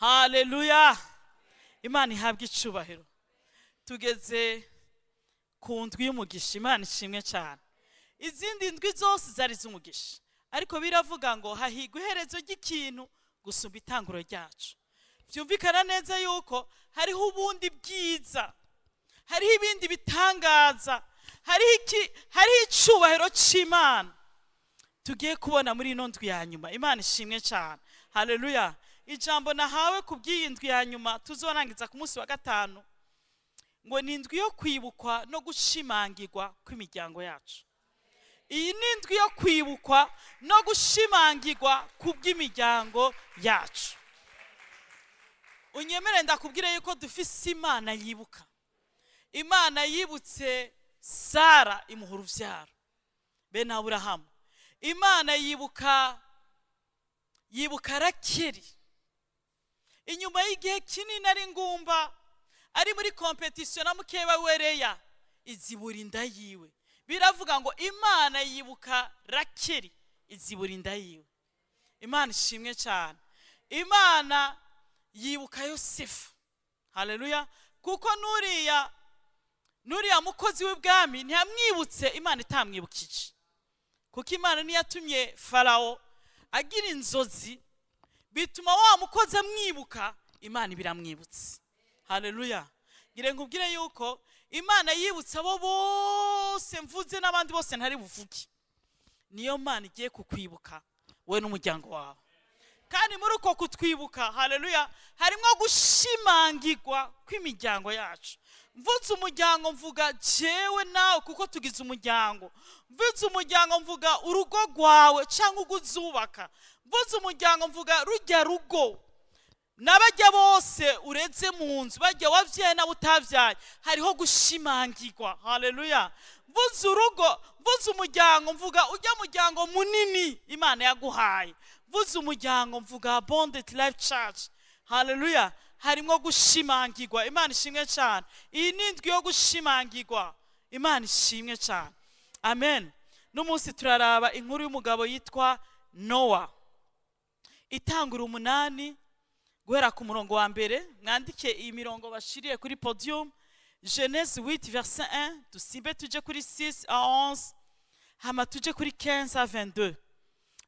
Haleluya, Imana ihabwe icubahiro. Tugeze ku ndwi y'umugisha. Imana ishimwe cyane. Izindi ndwi zose zari iz'umugisha, ariko biravuga ngo hahigwa iherezo ry'ikintu gusumba itanguro ryacu. Byumvikana neza yuko hariho ubundi bwiza, hariho ibindi bitangaza, hariho icubahiro c'Imana tugiye kubona muri ino ndwi ya nyuma. Imana ishimwe cyane. Haleluya. Ijambo nahawe ku bw'iyi ndwi ya nyuma tuzorangiza ku munsi wa gatanu ngo ni indwi yo kwibukwa no gushimangirwa kw'imiryango yacu. Iyi ni indwi yo kwibukwa no gushimangirwa ku bw'imiryango yacu. Unyemere ndakubwire yuko dufise Imana yibuka. Imana yibutse Sara, imuha uruvyaro, bene Aburahamu. Imana yibuka Rakeli inyuma y'igihe kinini ari ngumba, ari muri compétition na mukeba we Leya, izibura inda yiwe. Biravuga ngo Imana yibuka Rakeli, izibura inda yiwe. Imana ishimwe cyane. Imana yibuka Yosefu. Haleluya. Kuko nuriya mukozi w'ibwami ntiyamwibutse Imana itamwibukije, kuko Imana niyo yatumye Farawo agira inzozi, bituma wa mukozi amwibuka. Imana ibiramwibutse. Haleluya. Ngire nkubwire yuko Imana yibutse abo bose mvuze n'abandi bose ntari buvuge. Niyo Mana igiye kukwibuka wowe n'umuryango wawe. Kandi muri uko kutwibuka, haleluya, harimo gushimangirwa kw'imiryango yacu. Mvuze umuryango, mvuga jewe nawe, kuko tugize umuryango. Mvuze umuryango, mvuga urugo rwawe cyangwa ugo uzubaka. Mvuze umuryango, mvuga rujya rugo n'abajya bose uretse mu nzu, bajya wabyaye n'abo utabyaye. Hariho gushimangirwa. Haleluya. Mvuze urugo, mvuze umuryango, mvuga ujya muryango munini Imana yaguhaye. Mvuze umuryango, mvuga Abundant Life Church. Haleluya. Harimo gushimangirwa. Imana ishimwe cyane. Iyi ni indwi yo gushimangirwa. Imana ishimwe cyane. Amen. N'umunsi turaraba inkuru y'umugabo yitwa Nowa. Itangura 8, guhera ku murongo wa mbere. Mwandike iyi mirongo bashiriye kuri podium: Genèse 8 verset 1, dusimbe tuje kuri 6 à 11, hama tuje kuri 15 à 22.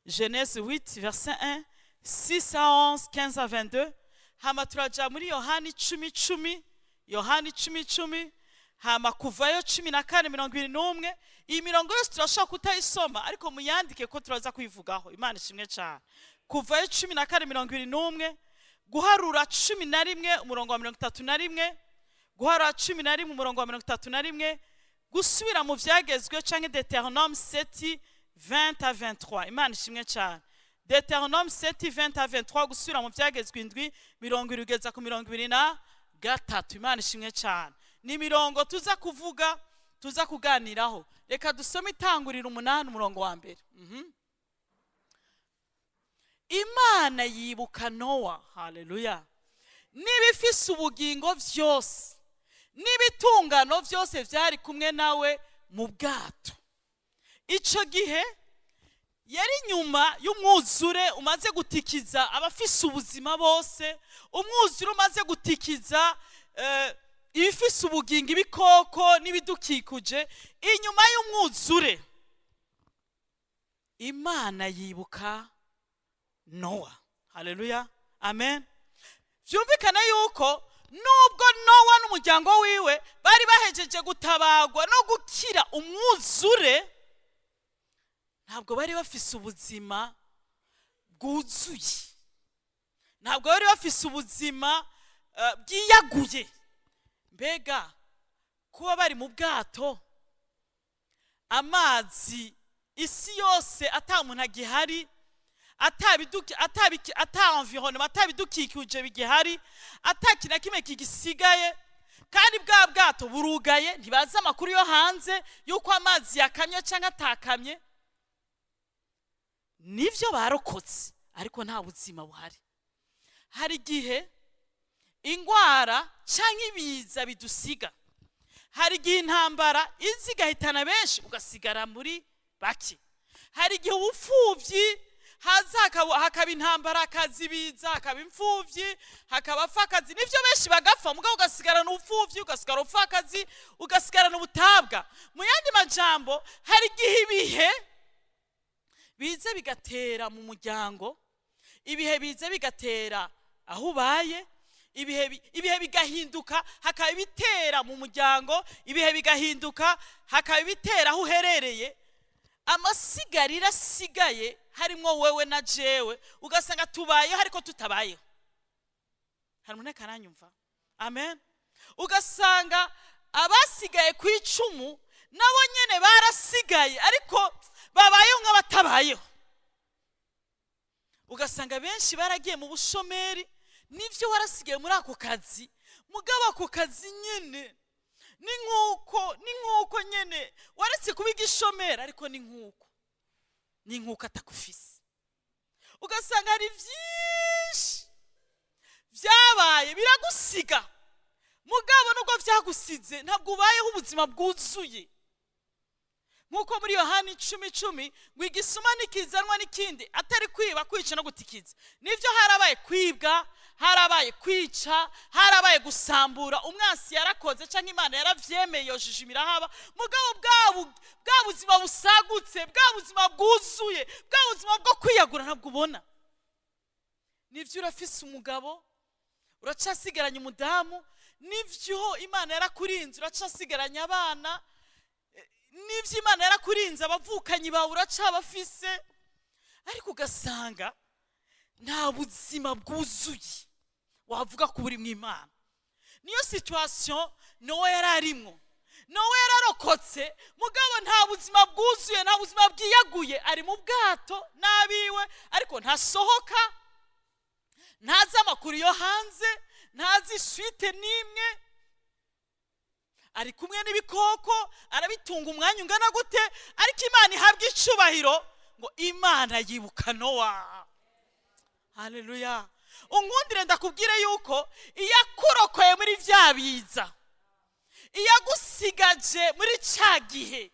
Genèse 8 verset 1, 6 à 11, 15 à 22. Hama turaja muri Yohani 10:10, Yohani 10:10, hama Kuvayo 14:21. Iyi mirongo yose turashobora kutayisoma, ariko muyandike ko turaza kuyivugaho. Imana ishimwe cyane. Kuvayo 14:21, Guharura 11 umurongo wa 31, Guharura 11 umurongo wa 31, Gusubira mu Byagezwe canke Deutéronome 7 20 à 23. Imana ishimwe cyane. Deutéronome 7 20 à 23, Gusubira mu Byagezwe 7, 20 kugeza ku 23. Imana ishimwe cyane. Ni imirongo tuza kuvuga, tuza kuganiraho. Reka dusome Itangurira 8 umurongo wa mbere. Imana yibuka Nowa, haleluya, n'ibifise ubugingo byose n'ibitungano byose byari kumwe nawe mu bwato. Icyo gihe yari nyuma y'umwuzure umaze gutikiza abafise ubuzima bose, umwuzure umaze gutikiza ibifise ubugingo, ibikoko n'ibidukikuje. Inyuma y'umwuzure, Imana yibuka Nowa. Haleluya, amen. Byumvikane yuko nubwo Nowa n'umuryango wiwe bari bahejeje gutabagwa no gukira umwuzure, ntabwo bari bafise ubuzima bwuzuye, ntabwo bari bafise ubuzima bwiyaguye. Mbega kuba bari mu bwato, amazi, isi yose ata muntu agihari, ata environnement, atabidukikije bigihari, ata kintu na kimwe kigisigaye, kandi bwa bwato burugaye, ntibazi amakuru yo hanze y'uko amazi yakamye cyangwa atakamye. Nibyo, barokotse, ariko nta buzima buhari. Hari igihe indwara cyangwa ibiza bidusiga, hari igihe intambara iza igahitana benshi, ugasigara muri bake, hari igihe ubupfubyi, hari igihe ubukene, hari igihe Haza hakaba intambara, hakaza ibiza, hakaba imfuvyi, hakaba apfakazi. Nivyo, benshi bagapfa, mugabo ugasigarana ubupfuvyi, ugasigara ubupfakazi, ugasigarana ubutabwa. Mu yandi majambo, hari igihe ibihe biza bigatera mu muryango, ibihe biza bigatera aho ubaye, ibihe bigahinduka, hakaba ibitera mu muryango, ibihe bigahinduka, hakaba ibitera aho uherereye. Amasigarira asigaye harimwo wewe na jewe, ugasanga tubayeho ariko tutabayeho. Hari umuntu aranyumva? Amen. Ugasanga abasigaye ku icumu nabo nyene barasigaye, ariko babayeho nk'abatabayeho. Ugasanga benshi baragiye mu bushomeri. Nivyo, warasigaye muri ako kazi, mugabo ako kazi nyene ni nk'uko nyene waretse kuba igishomeri, ariko ni nk'uko atakufise. Ugasanga hari byinshi byabaye biragusiga, mugabo nubwo byagusize, ntabwo ubayeho ubuzima bwuzuye. Nk'uko muri Yohani 10:10 ngo igisuma ntikizanwa n'ikindi atari kwiba, kwica no gutikiza. Nibyo, harabaye kwibwa, harabaye kwica, harabaye gusambura. Umwansi yarakoze cyangwa Imana yaravyemeye, yojije imirahaba. Mugabo bwa buzima busagutse, bwa buzima bwuzuye, bwa buzima bwo kwiyagura, ntabwo ubona. Nibyo, urafise umugabo, uracasigaranye umudamu. Nibyo, Imana yarakurinze, uracasigaranye abana. Nibyo, Imana yarakurinze, abavukanyi bawe uracabafise, ariko ugasanga nta buzima bwuzuye wavuga ko buri mu Imana. Niyo situation Nowa yari arimwo. Nowa yararokotse, mugabo nta buzima bwuzuye, nta buzima bwiyaguye. Ari mu bwato n'abiwe, ariko ntasohoka, ntazi amakuru yo hanze, ntazi suite n'imwe. Ari kumwe n'ibikoko, arabitunga umwanya ungana gute? Ariko Imana ihabwa icubahiro ngo Imana yibuka Nowa. Haleluya! Unkundire ndakubwire yuko iyo akurokoye muri bya biza, iyo agusigaje muri cya gihe,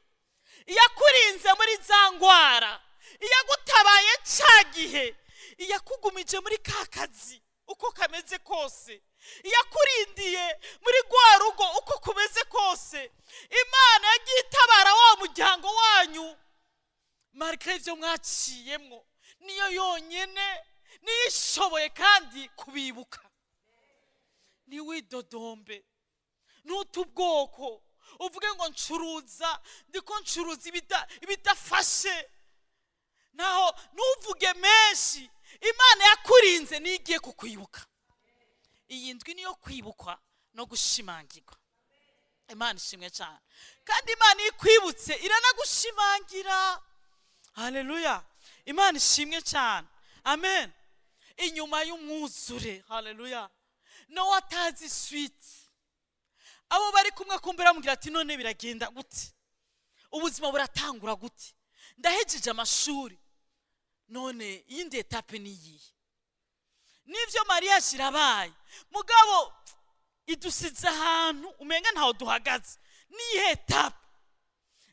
iyo akurinze muri za ngwara, iyo agutabaye cya gihe, iyo akugumije muri ka kazi uko kameze kose, iyo akurindiye muri rwa rugo uko kumeze kose, Imana yagiye itabara wa muryango wanyu malgré ibyo mwaciyemwo, niyo yonyine niyo ishoboye kandi kubibuka. Ntiwidodombe, ntute ubwoko, uvuge ngo ncuruza, ndiko ncuruza ibidafashe. Naho ntuvuge menshi. Imana yakurinze niyo igiye kukwibuka. Iyi ndwi niyo kwibukwa no gushimangirwa. Imana ishimwe cyane. Kandi Imana iyo ikwibutse iranagushimangira. Haleluya! Imana ishimwe cyane. Amen. Inyuma y'umwuzure, haleluya, Nowa atazi suite. Abo bari kumwe kumbura bamubwira ati: "None biragenda gute? Ubuzima buratangura gute? Ndahejeje amashuri, none iyindi étape ni iyihe?" Nibyo, mariage irabaye, mugabo idusize ahantu umenga ntaho duhagaze. Niyihe étape?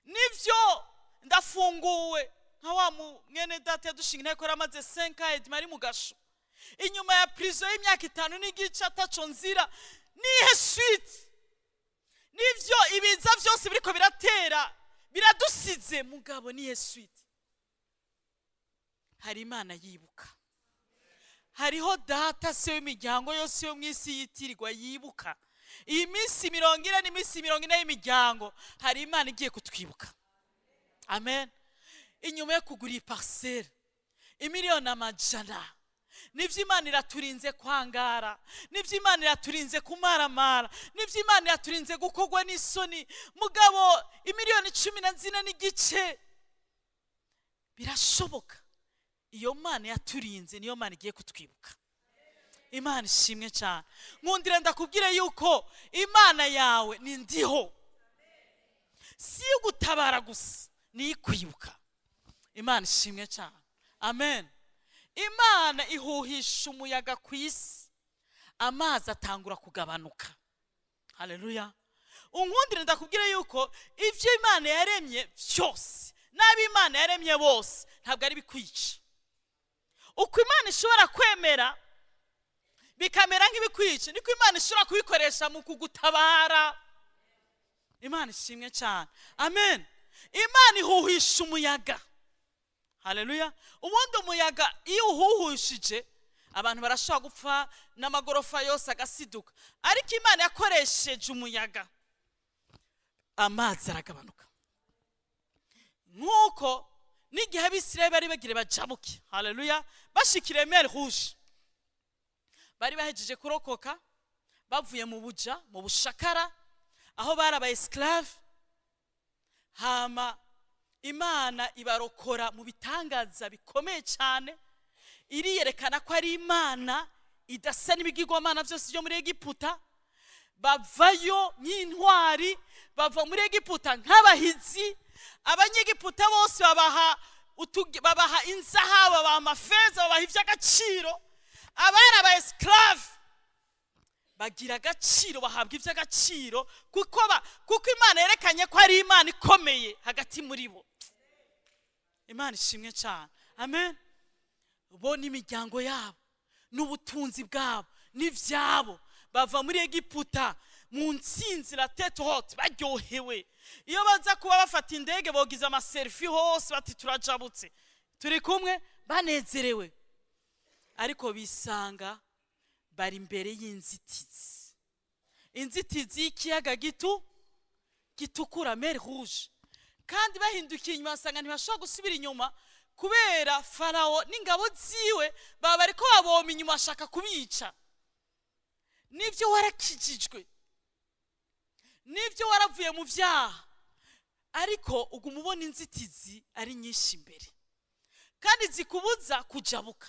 Nibyo, ndafunguwe, nka wa mwene data yadushinga inteko, yari amaze 5 ans ari mu gasho, inyuma ya prison y'imyaka 5 n'igice, ataco nzira. Nihe suite? Nivyo, ibiza byose biriko biratera biradusize, mugabo nihe suite? Hari Imana yibuka. Hariho Data, Se w'imiryango yose yo mu isi yitirirwa, yibuka. Iyi minsi 40 n'iminsi 40 y'imiryango, hari Imana igiye kutwibuka. Amen. Inyuma yo kugura iyi parcelle imiliyoni amajana, nibyo, Imana iraturinze kwangara. Nibyo, Imana iraturinze kumaramara. Nibyo, Imana iraturinze gukorwa n'isoni. Mugabo imiliyoni 14 n'igice birashoboka. Iyo Mana yaturinze niyo Mana igiye kutwibuka. Imana ishimwe cyane. Nkundira ndakubwire yuko Imana yawe ni ndiho, si iyo gutabara gusa, ni ikwibuka. Imana ishimwe cyane. Amen. Imana ihuhisha umuyaga ku isi, amazi atangura kugabanuka. Haleluya! Unkundire ndakubwire yuko ibyo Imana yaremye byose n'abo Imana yaremye bose ntabwo ari bikwica. Uko Imana ishobora kwemera bikamera nk'ibikwica, niko Imana ishobora kubikoresha mu kugutabara. Imana ishimwe cyane, amen. Imana ihuhisha umuyaga, haleluya. Ubundi umuyaga iyo uhuhushije, abantu barashobora gupfa n'amagorofa yose agasiduka, ariko Imana yakoresheje umuyaga, amazi aragabanuka. Nk'uko n'igihe Abisirayeli bari bagire bajabuke, haleluya, bashikire mer Rouge, bari bahejeje kurokoka bavuye mu buja, mu bushakara, aho bari aba esclave. Hama Imana ibarokora mu bitangaza bikomeye cyane, iriyerekana ko ari Imana idasa n'ibigirwamana byose byo muri Egiputa. Bavayo nk'intwari, bava muri Egiputa nk'abahizi. Abanyegiputa bose babaha inzahabu, babaha amafeza, babaha iby'agaciro. Abari aba esclave bagira agaciro, bahabwa iby'agaciro, kuko Imana yerekanye ko ari Imana ikomeye hagati muri bo. Imana ishimwe cyane, amen. Bo n'imiryango yabo n'ubutunzi bwabo n'ibyabo bava muri Egiputa mu ntsinzi, la tête haute, baryohewe. Iyo baza kuba bafata indege, bogize ama selfie hose, bati: "Turajabutse, turi kumwe", banezerewe. Ariko bisanga bari imbere y'inzitizi, inzitizi y'ikiyaga gitukura, mer Rouge. Kandi bahindukiye inyuma, basanga ntibashobora gusubira inyuma kubera Farawo n'ingabo ziwe baba bariko baboma inyuma, bashaka kubica. Nibyo, warakijijwe, nibyo, waravuye mu byaha, ariko uguma ubona inzitizi ari nyinshi imbere kandi zikubuza kujabuka,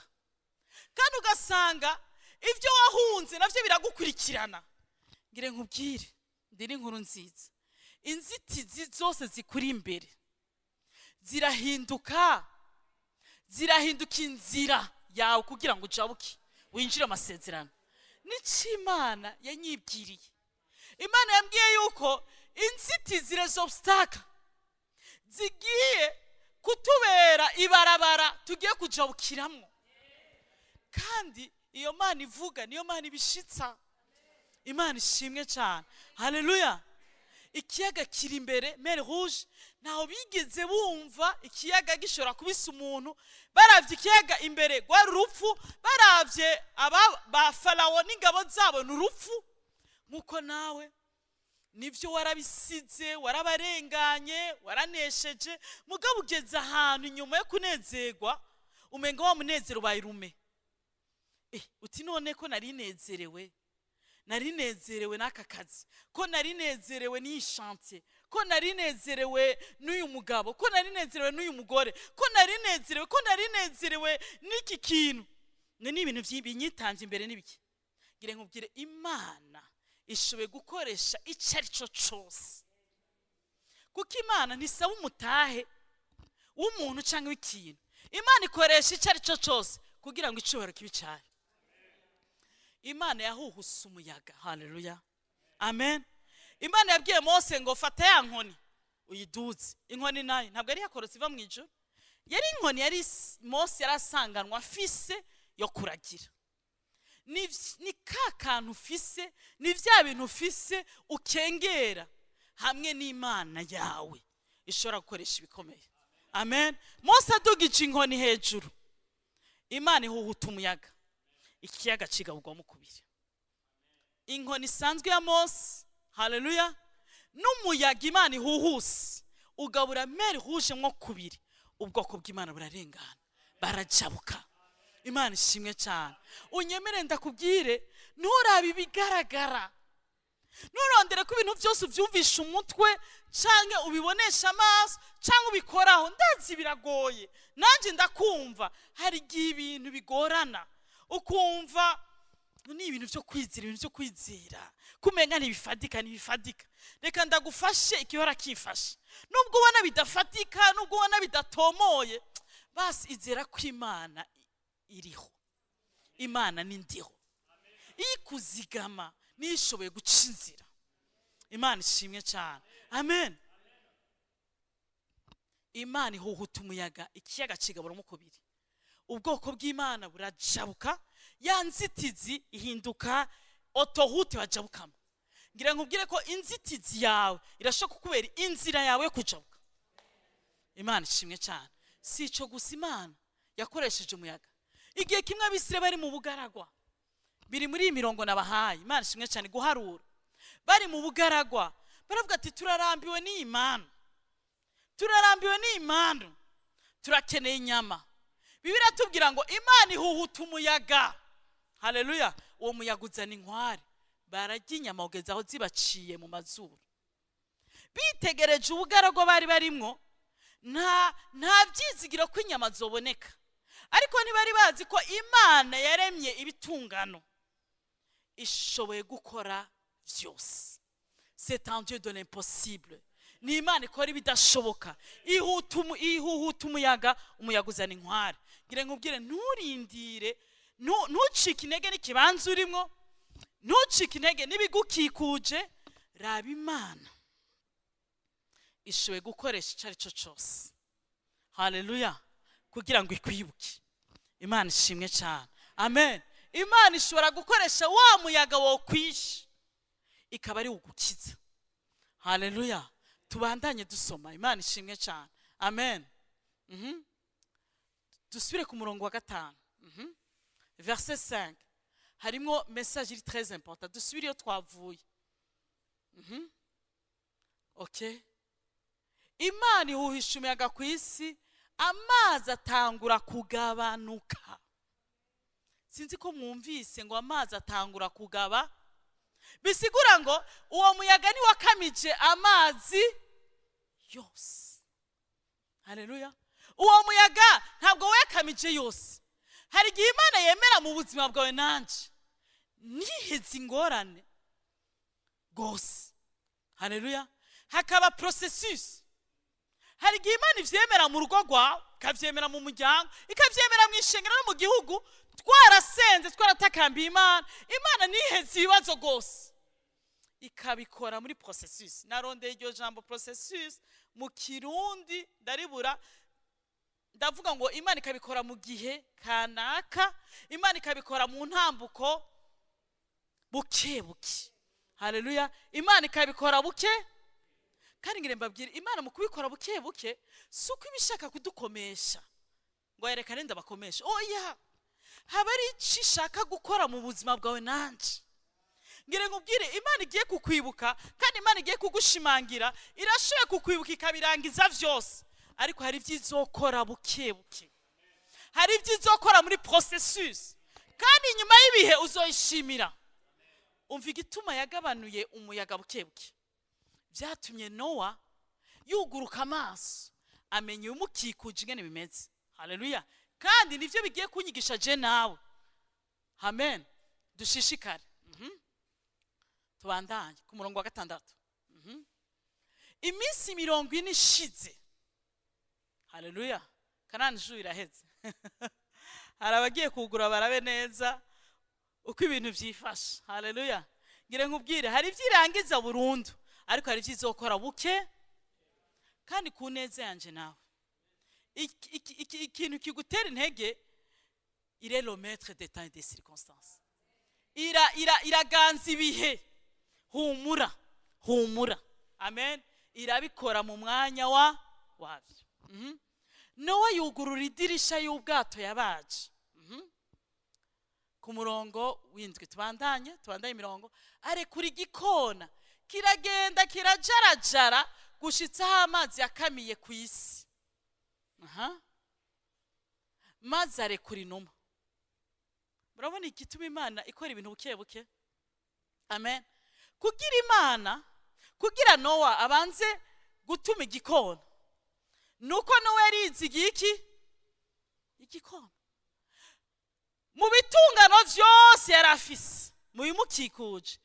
kandi ugasanga ibyo wahunze nabyo biragukurikirana. Ngire nkubwire, ndiri inkuru nziza: inzitizi zose zikuri imbere zirahinduka, zirahinduka inzira yawe kugira ngo ujabuke winjire amasezerano. Nicyo Imana yanyibwiriye. Imana yambwiye yuko inzitizi, les obstacles, zigiye kutubera ibarabara tugiye kujabukiramo. Kandi iyo Mana ivuga niyo Mana ibishitsa. Imana ishimwe cyane, haleluya. Ikiyaga kiri imbere, mer Rouge. Ntaho bigeze bumva ikiyaga gishobora kubisa umuntu. Baravye ikiyaga imbere, rwari urupfu. Baravye aba ba Farawo n'ingabo zabo, ni urupfu. Nk'uko nawe nibyo, warabisize, warabarenganye, waranesheje, mugabo ugeze ahantu inyuma yo kunezerwa umenga wa munezero ubaye rume. Uti: "None ko nari nezerewe, nari nezerewe n'aka kazi, ko nari nezerewe n'iyi chantier, ko nari nezerewe n'uyu mugabo, ko nari nezerewe n'uyu mugore, ko nari nezerewe, ko nari nezerewe n'iki kintu, ni ibintu binyitambye imbere n'ibiki?" Ngire nkubwire, Imana ishoboye gukoresha icyo ari cyo cyose, kuko Imana ntisaba umutahe w'umuntu cyangwa w'ikintu. Imana ikoresha icyo ari cyo cyose kugira ngo icyubahiro kibe icyayo. Imana yahuhuse umuyaga, haleluya, amen. Imana yabwiye Mose ngo: "Fata ya nkoni uyiduze." Inkoni nayo ntabwo yari yakorotse iva mu ijuru, yari inkoni yari Mose yari asanganwa afise yo kuragira. Ni ka kantu ufise, ni bya bintu ufise ukengera hamwe n'Imana yawe ishobora gukoresha ibikomeye, amen. Mose adugije inkoni hejuru, Imana ihuhuta umuyaga, ikiyaga kigaburwamo kubiri. Inkoni isanzwe ya Mose, haleluya, n'umuyaga Imana ihuhuse ugabura mer Rouge mwo kubiri. Ubwoko bw'Imana burarengana, barajabuka. Imana ishimwe cyane. Unyemere ndakubwire, nturabe ibigaragara, nturondere ko ibintu byose ubyumvisha umutwe canke ubibonesha amaso canke ubikoraho. Ndazi biragoye, nanjye ndakumva, hari igihe ibintu bigorana, ukumva ni ibintu byo kwizera, ibintu byo kwizera kumenga ntibifadika, ntibifadika. Reka ndagufashe ikihora kifashe. Nubwo ubona bidafatika, nubwo ubona bidatomoye, basi izera ko Imana iriho. Imana ni ndiho, iyo ikuzigama niyo ishoboye guca inzira. Imana ishimwe cyane, amen. Imana ihuhuta umuyaga, ikiyaga kigaburamo kubiri. Ubwoko bw'Imana burajabuka, ya nzitizi ihinduka autoroute bajabukamo. Ngira nkubwire ko inzitizi yawe irashobora kukubera inzira yawe yo kujabuka. Imana ishimwe cyane. Si ico gusa, Imana yakoresheje umuyaga. Igihe kimwe Abisirayeli bari mu bugaragwa, biri muri iyi mirongo nabahaye. Imana ishimwe cyane. Guharura, bari mu bugaragwa, baravuga ati: "Turarambiwe n'iyi manu, turarambiwe n'iyi manu, turakeneye inyama." Bibiliya iratubwira ngo Imana ihuhuta umuyaga. Haleluya! Uwo muyaga uzana inkware, bararya inyama kugeza aho zibaciye mu mazuru. Bitegereje ubugaragwa bari barimwo, nta byizigiro ko inyama zoboneka, ariko ntibari bazi ko Imana yaremye ibitungano ishoboye gukora byose. C'est un Dieu de l'impossible. Ni Imana ikora ibidashoboka. Ihuhuta umuyaga, umuyaga uzana inkware. Ngira nkubwire, nturindire, ntucike intege n'ikibanza urimo, ntucike intege n'ibigukikuje. Raba Imana ishoboye gukoresha icyo ari cyo cyose, haleluya, kugira ngo ikwibuke. Imana ishimwe cyane. Amen. Imana ishobora gukoresha wa muyaga wokwishe, ikaba ari ugukiza. Haleluya! Tubandanye dusoma. Imana ishimwe cyane. Amen. Dusubire ku murongo wa 5. Verset 5, harimo message iri très important. Dusubire iyo twavuye. Okay. Imana ihuhisha umuyaga ku isi, amazi atangura kugabanuka. Sinzi ko mwumvise ngo amazi atangura kugaba. Bisigura ngo uwo muyaga ni wakamije amazi yose. Haleluya! Uwo muyaga ntabwo wayakamije yose. Hari igihe Imana yemera mu buzima bwawe nanje ntiheze ingorane rwose. Haleluya! Hakaba processus. Hari igihe Imana ivyemera mu rugo rwawe, ikavyemera mu muryango, ikavyemera mu ishengero no mu gihugu. Twarasenze, twaratakамbiye Imana, Imana ntiheze ibibazo rwose, ikabikora muri processus. Narondeye iryo jambo processus mu Kirundi ndaribura. Ndavuga ngo Imana ikabikora mu gihe kanaka, Imana ikabikora mu ntambuko, buke buke. Haleluya! Imana ikabikora buke. Kandi ngire mbabwire, Imana mu kubikora buke buke si uko iba ishaka kudukomesha ngo yerekane ndabakomesha. Oya, haba ari icyo ishaka gukora mu buzima bwawe nanje. Ngire nkubwire, Imana igiye kukwibuka kandi Imana igiye kugushimangira. Irashoboye kukwibuka ikabirangiza vyose, ariko hari ibyo izokora buke buke, hari ibyo izokora muri processus, kandi inyuma y'ibihe uzoyishimira. Umva igituma yagabanuye umuyaga buke buke: byatumye Nowa yuguruka amaso, amenya ibimukikuje ingene bimeze. Haleluya! Kandi nivyo bigiye kunyigisha je nawe. Amen. Dushishikare. Tubandanye ku murongo wa 6. Iminsi 40 ishize, haleluya, 40 jours iraheze. Hari abagiye kugura barabe neza uko ibintu vyifashe. Haleluya! Ngire nkubwire, hari ibyo irangiza burundu, ariko hari ibyo izokora buke kandi ku neza yanje nawe. Ikintu kigutera intege: il est le maître des temps et des circonstances. Iraganza ibihe. Humura, humura. Amen. Irabikora mu mwanya wa wabyo. Nowa yugurura idirisha y'ubwato yabaje. Ku murongo w'7, tubandanye imirongo. Arekura igikona, kiragenda kirajarajara gushitsa aho amazi yakamiye ku isi. Aha. Maze arekura inuma. Murabona igituma Imana ikora ibintu buke buke? Amen. Kugira Imana, kugira Nowa abanze gutuma igikona, nuko Nowa yarizigiye iki? Igikona. Mu bitungano vyose yari afise mu bimukikuje,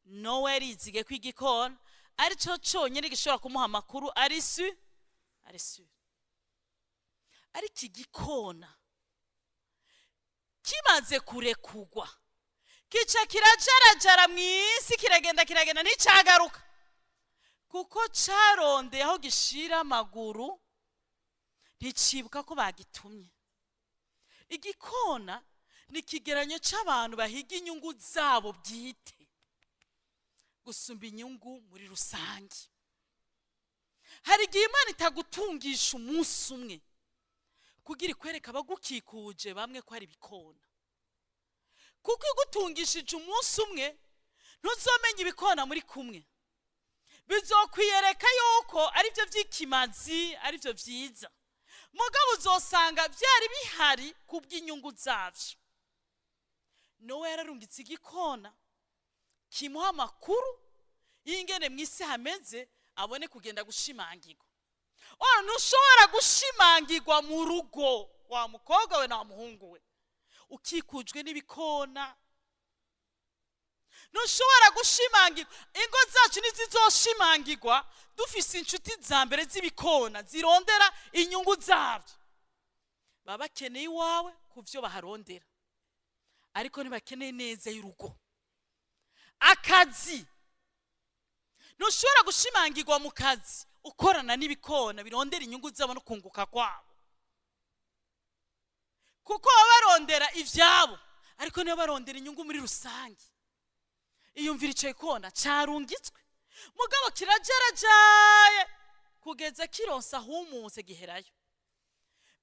Nowa yarizigiye ko igikona arico conyine gishobora kumuha amakuru ari sûr. Ariko igikona kimaze kurekugwa, kica kirajarajara mu isi, kiragenda, kiragenda, nticagaruka, kuko carondeye aho gishira amaguru, nticibuka ko bagitumye. Igikona ni ikigeranyo cy'abantu bahiga inyungu zabo bwite gusumba inyungu muri rusange. Hari igihe Imana itagutungisha umunsi umwe kugira ikwereka abagukikuje bamwe ko ari ibikona, kuko igutungishije umunsi umwe ntuzomenya ibikona muri kumwe, bizokwiyereka yuko aribyo by'ikimazi, aribyo byiza, mugabo uzosanga byari bihari kubw'inyungu zabyo. Nowa yararungitse igikona kimuha amakuru y'ingene mu isi hameze, abone kugenda gushimangirwa. Ora ntushobora gushimangirwa mu rugo, wa mukobwa we na wa muhungu we, ukikujwe n'ibikona. Ntushobora gushimangirwa. Ingo zacu ntizizoshimangirwa dufise inshuti za mbere z'ibikona zirondera inyungu zabyo. Baba bakeneye iwawe ku byo baharondera, ariko ntibakeneye neza y'urugo. Akazi, ntushobora gushimangirwa mu kazi ukorana n'ibikona birondera inyungu zabo no kunguka kwabo, kuko baba barondera ibyabo, ariko niyo barondera inyungu muri rusange. Iyumvira icyo gikona carungitswe, mugabo kirajarajaye kugeza kironsa ahumutse, giherayo.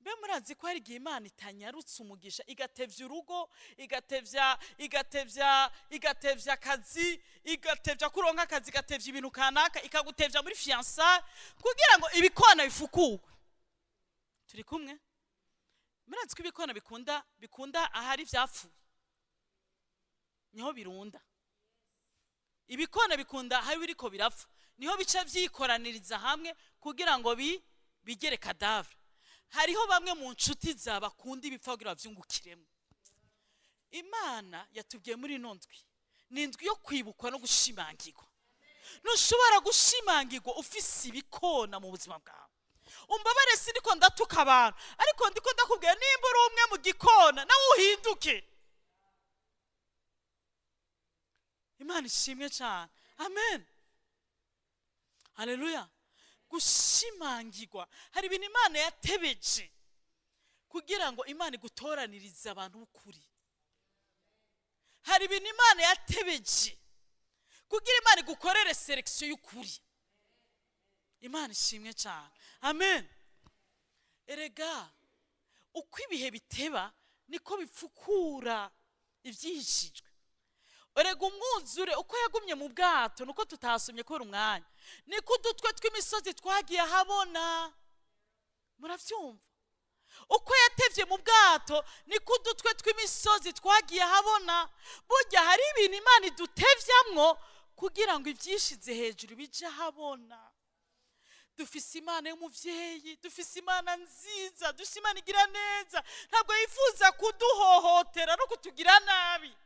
Mbe murazi ko hari igihe Imana itanyarutse umugisha, igatevya urugo, igatevya akazi, igatevya kuronka akazi, igatevya ibintu kanaka, ikagutevya muri fiançailles kugira ngo ibikona bifukurwe? Turi kumwe? Murazi ko ibikona bikunda ahari ivyapfuye, niho birunda. Ibikona bikunda ahari biriko birapfa, niho bica vyikoraniriza hamwe kugira ngo bigere cadavre. Hariho bamwe mu nshuti zawe bakunda ibipfa kugira bavyungukiremo. Imana yatubwiye muri ino ndwi, ni indwi yo kwibukwa no gushimangirwa. Ntushobora gushimangirwa ufise ibikona mu buzima bwawe. Umbabare, si ndiko ndatuka abantu, ariko ndiko ndakubwira, nimba uri umwe mu gikona, nawe uhinduke. Imana ishimwe cyane. Amen, haleluya. Gushimangirwa, hari ibintu Imana yatebeje kugira ngo Imana igutoranirize abantu b'ukuri. Hari ibintu Imana yatebeje kugira Imana igukorere sélection y'ukuri. Imana ishimwe cyane. Amen. Erega uko ibihe biteba niko bipfukura ibyihishijwe. Erega umwuzure uko yagumye mu bwato, nuko tutasomye kubera umwanya, niko udutwe tw'imisozi twagiye ahabona. Murabyumva? Uko yatevye mu bwato niko udutwe tw'imisozi twagiye ahabona. Burya hari ibintu Imana idutevyamwo kugira ngo ivyishize hejuru bije ahabona. Dufise Imana y'umuvyeyi, dufise Imana nziza, dufise Imana igira neza. Ntabwo yifuza kuduhohotera no kutugira nabi.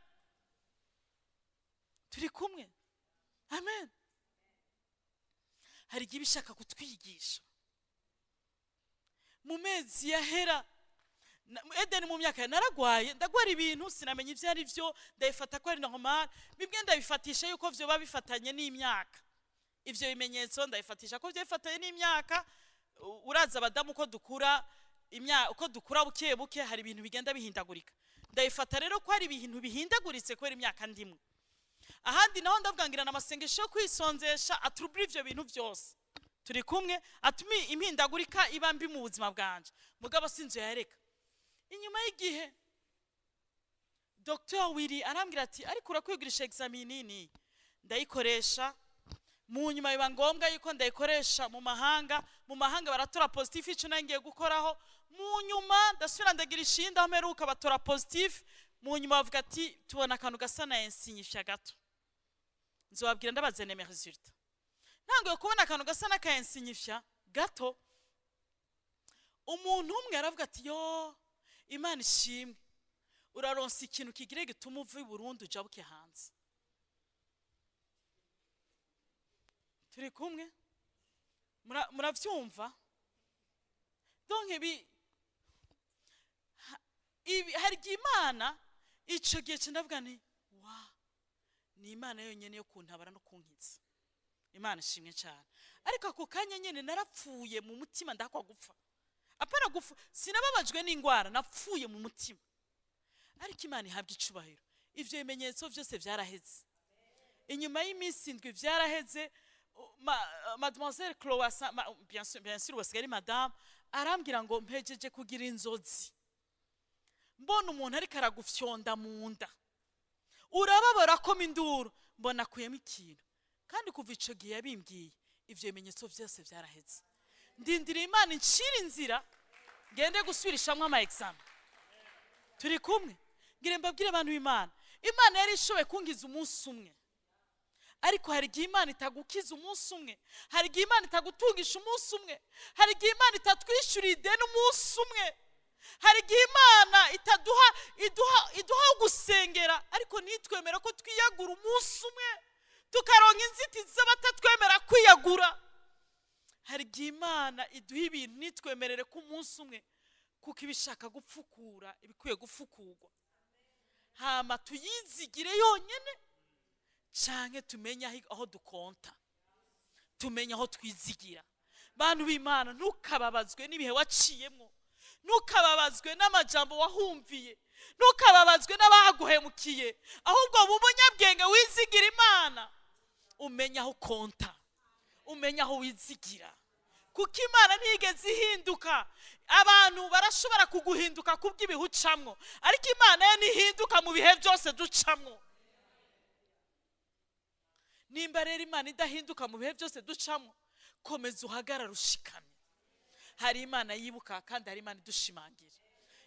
Turi kumwe? Amen. Hari igihe iba ishaka kutwigisha. Mu mezi yahera, edeni mu myaka naragwaye, ndagwara ibintu sinamenya ibyo ari byo, ndabifata ko ari normal. Bimwe ndabifatisha yuko vyoba bifatanye n'imyaka, ivyo bimenyetso ndabifatisha ko vyo bifatanye n'imyaka. Uraza abadamu uko dukura, uko dukura buke buke, hari ibintu bigenda bihindagurika. Ndabifata rero ko hari ibintu bihindaguritse kubera imyaka ndimwe. Ahandi naho ndavuga ngira amasengesho yo kwisonzesha aturubura ivyo bintu byose. Turi kumwe? Atumi impindagurika iba mbi mu buzima bwanje, mugabo sinzo yareka. Inyuma y'igihe Dr Willy arambwira ati: "Ariko urakwigirisha examen nini." Ndayikoresha. Mu nyuma biba ngombwa yuko ndayikoresha mu mahanga. Mu mahanga baratora positif. Ico nari ngiye gukoraho, mu nyuma ndasubira ndagira ishinda, aho mperuka batora positif. Mu nyuma bavuga ati: "Tubona akantu gasa na insignifiant gato." Nzobabwira ndabaze mes résultats. Ntanguye kubona akantu gasa n'aka insignifiant gato, umuntu umwe aravuga ati: "Yo, Imana ishimwe, uraronsa ikintu kigire gituma uva i Burundi ujabuke hanze." Turi kumwe? Muravyumva? Donc ibi hari igihe Imana, ico gihe ca ndavuga nti: "Wa, ni Imana yonyene yo kuntabara no kunkiza." Imana ishimwe cyane. Ariko ako kanya nyene narapfuye mu mutima, ndakwa gupfa. Apana gufu, sinababajwe n'indwara, napfuye mu mutima. Ariko Imana ihabwa icubahiro, ivyo bimenyetso vyose vyaraheze inyuma y'iminsi 7, vyaraheze. Mademoiselle Chloé, bien sûr, bien sûr, wasigaye ari madame, arambwira ngo mpejeje kugira inzozi, mbona umuntu ariko aragufyonda mu nda, urababara ko induru, mbona akuyemo ikintu. Kandi kuva ico gihe yabimbwiye, ivyo bimenyetso vyose vyaraheze. Ndindiriye Imana incira inzira ngende gusubirishamwo ama examen. Turi kumwe? Ngire mbabwire, abantu b'Imana, Imana yari ishoboye kunkiza umunsi umwe, ariko hari igihe Imana itagukiza umunsi umwe, hari igihe Imana itagutungisha umunsi umwe, hari igihe Imana itatwishyurira ideni umunsi umwe, hari igihe Imana itaduha, iduha aho gusengera, ariko ntitwemere ko twiyagura umunsi umwe, tukaronka inzitizi z'abatatwemera kwiyagura. Hari igihe Imana iduha ibintu ntitwemerere ko umunsi umwe, kuko iba ishaka gupfukura ibikwiye gupfukurwa. Hama tuyizigire yonyine, canke tumenye aho dukonta, tumenye aho twizigira. Bantu b'Imana, ntukababazwe n'ibihe waciyemwo, ntukababazwe n'amajambo wahumviye, ntukababazwe n'abaguhemukiye, ahubwo uba umunyabwenge, wizigira Imana, umenye aho ukonta, umenye aho wizigira, kuko Imana ntiyigeze ihinduka. Abantu barashobora kuguhinduka kubw'ibihe ucamwo, ariko Imana yo ntihinduka mu bihe byose ducamwo. Nimba rero Imana idahinduka mu bihe byose ducamwo, komeza uhagarare ushikamye. Hari Imana yibuka, kandi hari Imana idushimangira.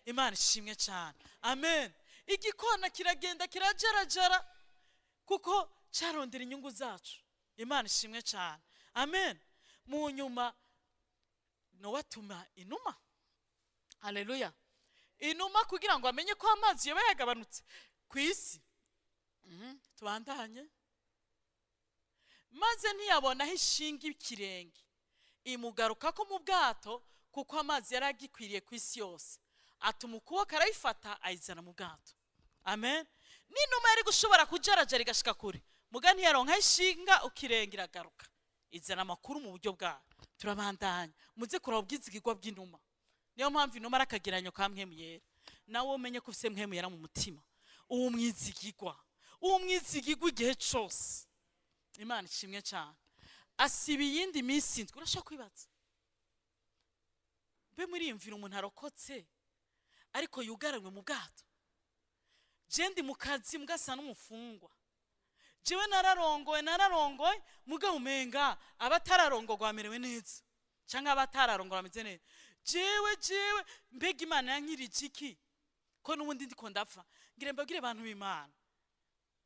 Imana ishimwe cyane, amen. Igikona kiragenda kirajarajara kuko cyarondera inyungu zacu. Imana ishimwe cyane, amen. Mu nyuma Nowa atuma inuma, haleluya, inuma kugira ngo amenye ko amazi yoba yagabanutse ku isi. Tubandanye. Maze ntiyabona aho ishinga ikirenge, imugaruka ko mu bwato, kuko amazi yari agikwiriye ku isi yose. Atuma ukuboko, arayifata, ayizana mu bwato, amen. N'inuma yari gushobora kujarajara igashika kure, muga ntiyaronka aho ishinga ukirenge, iragaruka izana amakuru mu buryo bwayo. Turabandanya, muze kuraba ubwizigirwa bw'inuma. Niyo mpamvu inuma ari akagereranyo ka Mpwemu Yera. Nawe umenye ko ufise Mpwemu Yera mu mutima, uwo mwizigirwa, uwo mwizigirwa igihe cose. Imana ishimwe cyane. Asiba iyindi minsi 7. Urashobora kwibaza, mbe muriyumvira umuntu arokotse ariko yugaranywe mu bwato? Je ndi mu kazi mugasa n'umufungwa. Jewe nararongoye, nararongoye, mugabo umenga abatararongorwa bamerewe neza, cyangwa abatararongora bameze neza. Jewe mbega Imana yankirije iki, ko n'ubundi ndiko ndapfa? Ngire mbabwire, abantu b'Imana,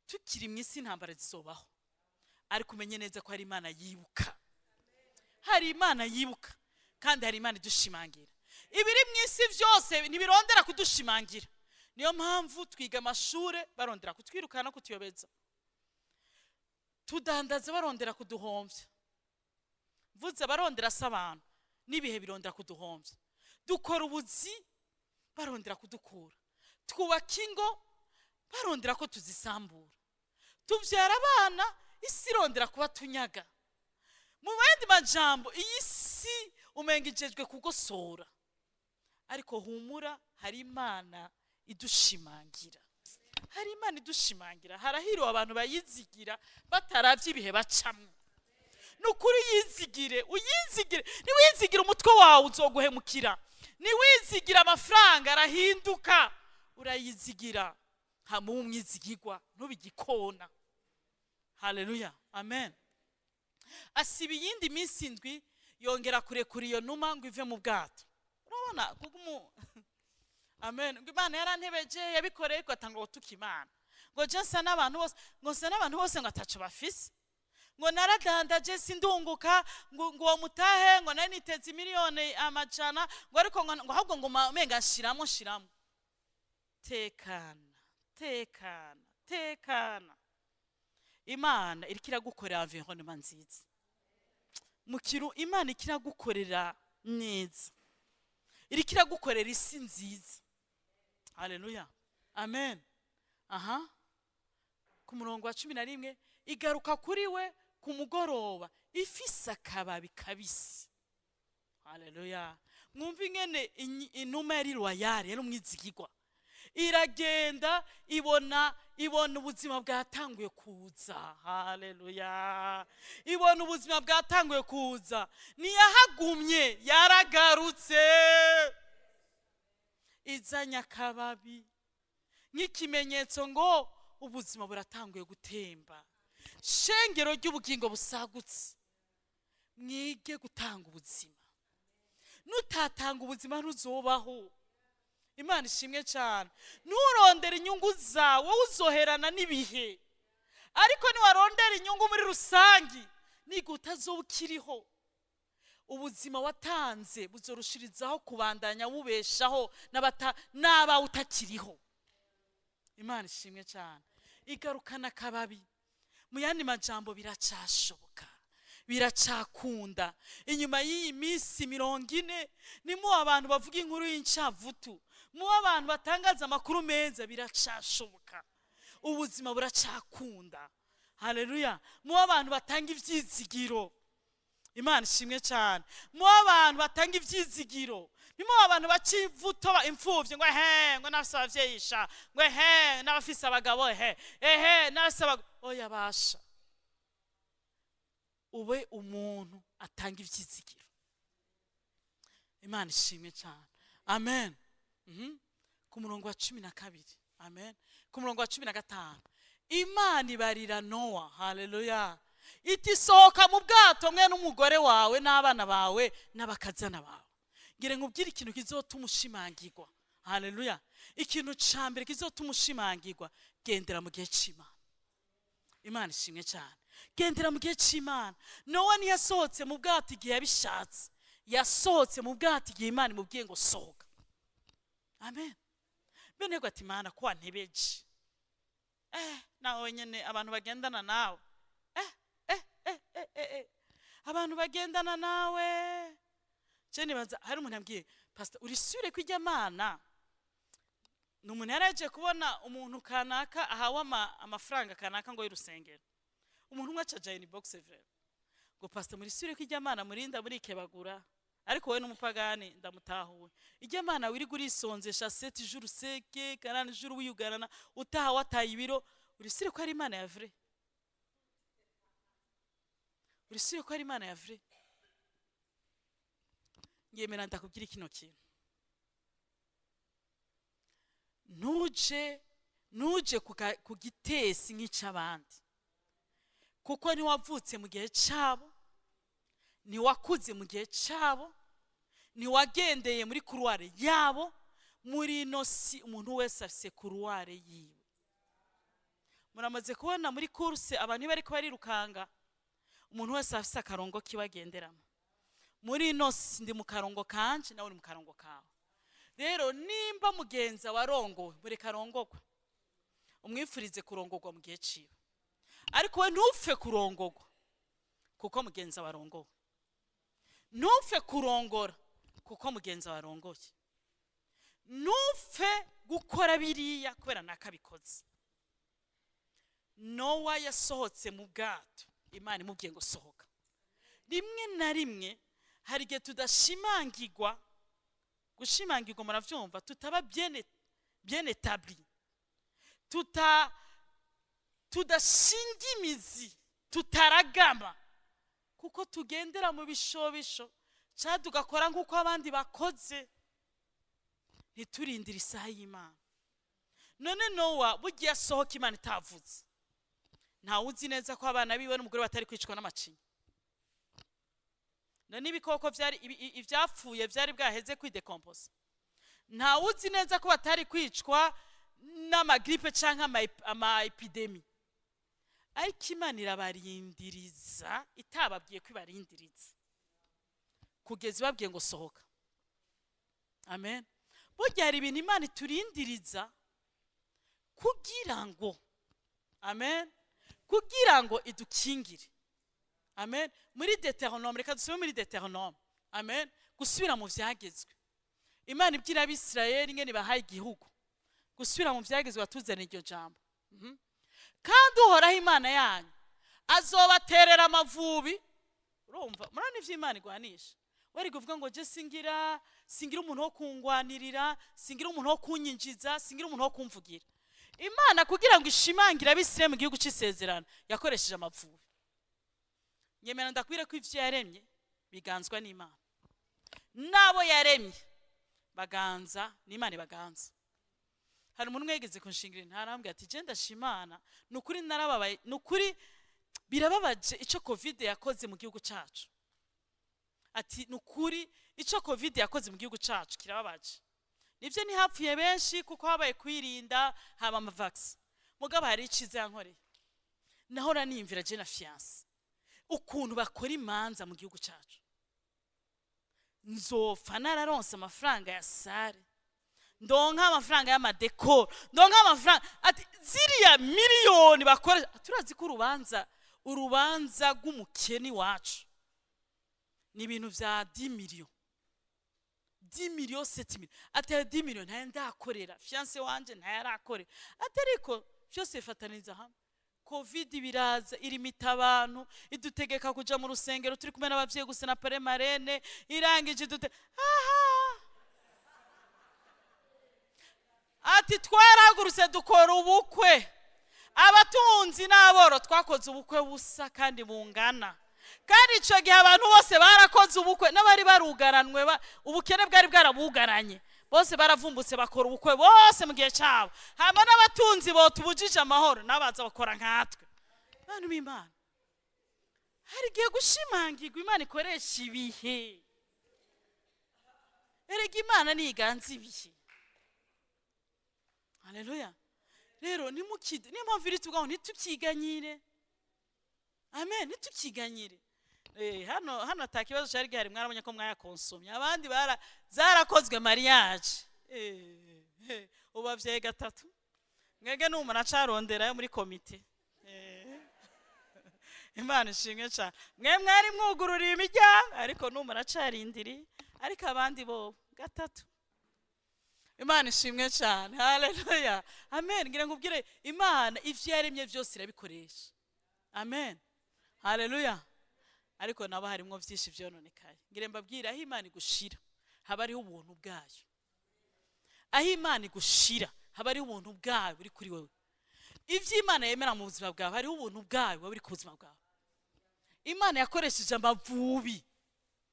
tukiri mu isi intambara zizobaho, ariko umenye neza ko hari Imana yibuka, hari Imana yibuka, kandi hari Imana idushimangira. Ibiri mu isi byose ntibirondera kudushimangira. Niyo mpamvu twiga amashure barondera kutwirukana no kutuyobeza, tudandaza barondera kuduhombya. Mvuze abarondera si abantu, n'ibihe birondera kuduhombya. Dukora ubuzi barondera kudukura, twubaka ingo barondera ko tuzisambura, tubyara abana isi irondera kuba tunyaga. Mu yandi majambo, iyi si umenga ijejwe kugosora, ariko humura, hari Imana idushimangira, hari Imana idushimangira. Harahiriwe abantu bayizigira bataravye ibihe bacamwo. Ni ukuri, yizigire, uyizigire. Niwizigire umutwe wawe, uzoguhemukira. Niwizigira amafaranga, arahinduka. Urayizigira hama ube umwizigirwa, ntube igikona. Haleluya, amen. Asiba iyindi minsi 7, yongera kurekura iyo numa ngo ive mu bwato. Urabona kuko amen, ngo Imana yarantebeje, yabikoreye, ugatanga gutuka Imana, ngo je nsa n'abantu bose, ngo nsa n'abantu bose, ngo ataco bafise, ngo naradandaje sindunguka, ngo uwo mutahe, ngo nari niteze 100 miliyoni, ngo ariko ngo ahubwo ngo umenga nshiramo nshiramo. Tekana, tekana, tekana. Imana iriko iragukorera environnement nziza mu kiru. Imana iriko iragukorera neza, iriko iragukorera isi nziza. Haleluya, amen. Aha ku murongo wa 11, igaruka kuri we ku mugoroba ifise akababi kabisi. Haleluya! Mwumva ingene inuma yari loyale, yari umwizigirwa. Iragenda, ibona ubuzima bwatanguye kuza. Haleluya! Ibona ubuzima bwatanguye kuza, ntiyahagumye, yaragarutse izanye akababi nk'ikimenyetso ngo ubuzima buratanguye gutemba. Shengero ry'ubugingo busagutse, mwige gutanga ubuzima. Nutatanga ubuzima, ntuzobaho. Imana ishimwe cyane. Nturondere inyungu zawe, uzoherana n'ibihe. Ariko niwarondera inyungu muri rusange, niga utazoba ukiriho, ubuzima watanze buzorushirizaho kubandanya bubeshaho n'abawe utakiriho. Imana ishimwe cyane. Igarukana akababi. Mu yandi majambo, biracashoboka, biracakunda. Inyuma y'iyi minsi 40, nimu abantu bavuga inkuru y'incavutu, mu abantu batangaza amakuru meza. Biracashoboka, ubuzima buracakunda. Haleluya! Mu abantu batanga ibyizigiro. Imana ishimwe cyane. Mu abantu batanga ibyizigiro, ni mu abantu baca ivuto imfuvyi ngo ehe, ngo n'abafise abavyeyi sha, ngo ehe, n'abafise abagabo, ehe, ehe, n'abafise abagabo. Oya basha, ube umuntu atanga ibyizigiro. Imana ishimwe cyane. Amen. Ku murongo wa 12, amen, ku murongo wa 15, Imana ibarira Nowa, haleluya, iti: "Sohoka mu bwato mwe n'umugore wawe n'abana bawe n'abakazana bawe." Ngire nkubwire ikintu kizotuma ushimangirwa. Haleluya! Ikintu ca mbere kizotuma ushimangirwa: gendera mu gihe c'Imana. Imana ishimwe cyane. Gendera mu gihe c'Imana. Nowa ntiyasohotse mu bwato igihe yabishatse, yasohotse mu bwato igihe Imana imubwiye ngo sohoka. Amen. Bene ati: "Imana, ko wantebeje?" Nawe nyene abantu bagendana nawe, abantu bagendana nawe. Je nibaza hari umuntu yambwiye: "Pastor, uri sûre ko ijya mana?" Ni umuntu yari yagiye kubona umuntu kanaka ahawe amafaranga kanaka ngo y'urusengero. Umuntu umwe aca inbox vere ngo: "Pastor, muri sûre ko ijya mana murinda murikebagura?" Ariko wowe n'umupagani, ndamutahuwe. Ijya mana wirirwa urisonzesha 7 jours seke, 40 jours, wiyugarana, utaha wataye ibiro, uri sûre ko ari Imana ya vrai? Uri sûre ko ari Imana ya vrai? Ngemera ndakubwira kino kintu: ntuje ku gitesi nk'icy'abandi, kuko ntiwavutse mu gihe cyabo, ntiwakuze mu gihe cyabo, ntiwagendeye muri couloir yabo. Muri ino si, umuntu wese afise couloir yiwe. Muramaze kubona muri course abantu iyo bariko barirukanga, umuntu wese afise akarongo kiwe agenderamo. Muri ino si, ndi mu karongo kanje, nawe uri mu karongo kawe. Rero nimba mugenza warongowe, mureka arongogwe, umwifurize kurongogwa mu gihe ciwe. Ariko we ntupfe kurongogwa kuko mugenza warongowe, ntupfe kurongora kuko mugenza warongoye, ntupfe gukora biriya kubera nakabikoze. Nowa yasohotse mu bwato Imana imubwiye ngo sohoka. Rimwe na rimwe hari igihe tudashimangirwa, gushimangirwa muravyumva, tutaba bien établi, tudashinga imizi, tutaragama, kuko tugendera mu bishobisho cyangwa tugakora nk'uko abandi bakoze, ntiturindire isaha y'Imana. None Nowa bugiye asohoka Imana itavuze, ntawe uzi neza ko abana biwe n'umugore batari kwicwa n'amacinya? None ibikoko byari ivyapfuye byari bwaheze kwidécomposa? Ntawe uzi neza ko batari kwicwa n'amagrippe cyangwa ama épidémies? Ariko Imana irabarindiriza, itababwiye ko ibarindiriza, kugeza ibabwiye ngo sohoka. Amen. Burya hari ibintu Imana iturindiriza kugira ngo, amen, kugira ngo idukingire. Amen. Muri Deutéronome, reka dusome muri Deutéronome. Amen. Gusubira mu byagezwe, Imana ibwira Abisirayeli ingene bahaye igihugu. Gusubira mu byagezwe, batuzanira iryo jambo. Kandi Uhoraho Imana yanyu azobaterera amavubi. Urumva, murabona ivyo Imana igwanisha. Wari kuvuga ngo je singira umuntu wo kungwanirira, singira umuntu wo kunyinjiza, singira umuntu wo kumvugira. Imana kugira ngo ishimangire Abisirayeli mu gihugu cy'isezerano yakoresheje amavubi. Nyemera ndakwire ko ivyo yaremye biganzwa n'Imana, n'abo yaremye baganza n'Imana ibaganza. Hari umuntu umwe yigeze kunshingira ntarambwira ati: "Je ndashimana, ni ukuri narababaye, ni ukuri birababaje icyo COVID yakoze mu gihugu cyacu." Ati: "Ni ukuri icyo COVID yakoze mu gihugu cyacu kirababaje. Nibyo, ntihapfuye benshi kuko habaye kwirinda, haba ama vaccins. Mugabo hari icyiza yankoreye. Nahora niyumvira je na fiancé ukuntu bakora imanza mu gihugu cyacu. Nzopfa nararonse amafaranga ya salle, ndonka amafaranga y'ama décor, ndonka amafaranga." Ati: "Ziriya miliyoni bakora, turazi ko urubanza rw'umukeni wacu ni ibintu vya 10 millions, 10 millions, 7 millions." Ati: "Ayo 10 millions ntayo ndakorera, fiancé wanje ntayarakorera." Ati: "Ariko byose bifataniriza hamwe, COVID biraza irimita abantu, idutegeka kuja mu rusengero turi kumwe n'abavyeyi gusa na parrain, marraine. Irangije idute aha." Ati: "Twarahagurutse dukora ubukwe, abatunzi n'aboro twakoze ubukwe busa kandi bungana. Kandi icyo gihe abantu bose barakoze ubukwe, n'abari barugaranwe, ubukene bwari bwarabugaranye, bose baravumbutse bakora ubukwe bose mu gihe cyabo. Hama n'abatunzi botubujije amahoro n'abaza bakora nkatwe." Bantu b'Imana, hari igihe gushimangirwa Imana ikoresha ibihe. Erega Imana niganza ibihe. Haleluya! Rero nimukide, niyo mpamvu iri tugaho, ntitubyiganyire. Amen, ntitubyiganyire. Hano ata kibazo cyari gihari, mwarabonye ko mwayakonsomye. Abandi bara zarakozwe mariage. Ubavyaye gatatu mwege n'umuntu acarondera yo muri komite. Imana ishimwe cyane. Mwe mwari mwugururiye imiryango, ariko n'umuntu acarindiriye, ariko abandi bo gatatu. Imana ishimwe cyane. Haleluya, amen. Ngira ngo ubwire, Imana ivyo yaremye byose irabikoresha. Amen, haleluya. Ariko nabo harimo byinshi byononekaye. Ngira mbabwire, aho Imana igushira haba hariho ubuntu bwayo. Aho Imana igushira haba hariho ubuntu bwayo buri kuri wewe. Ibyo Imana yemera mu buzima bwawe, hariho ubuntu bwayo buba buri ku buzima bwawe. Imana yakoresheje amavubi,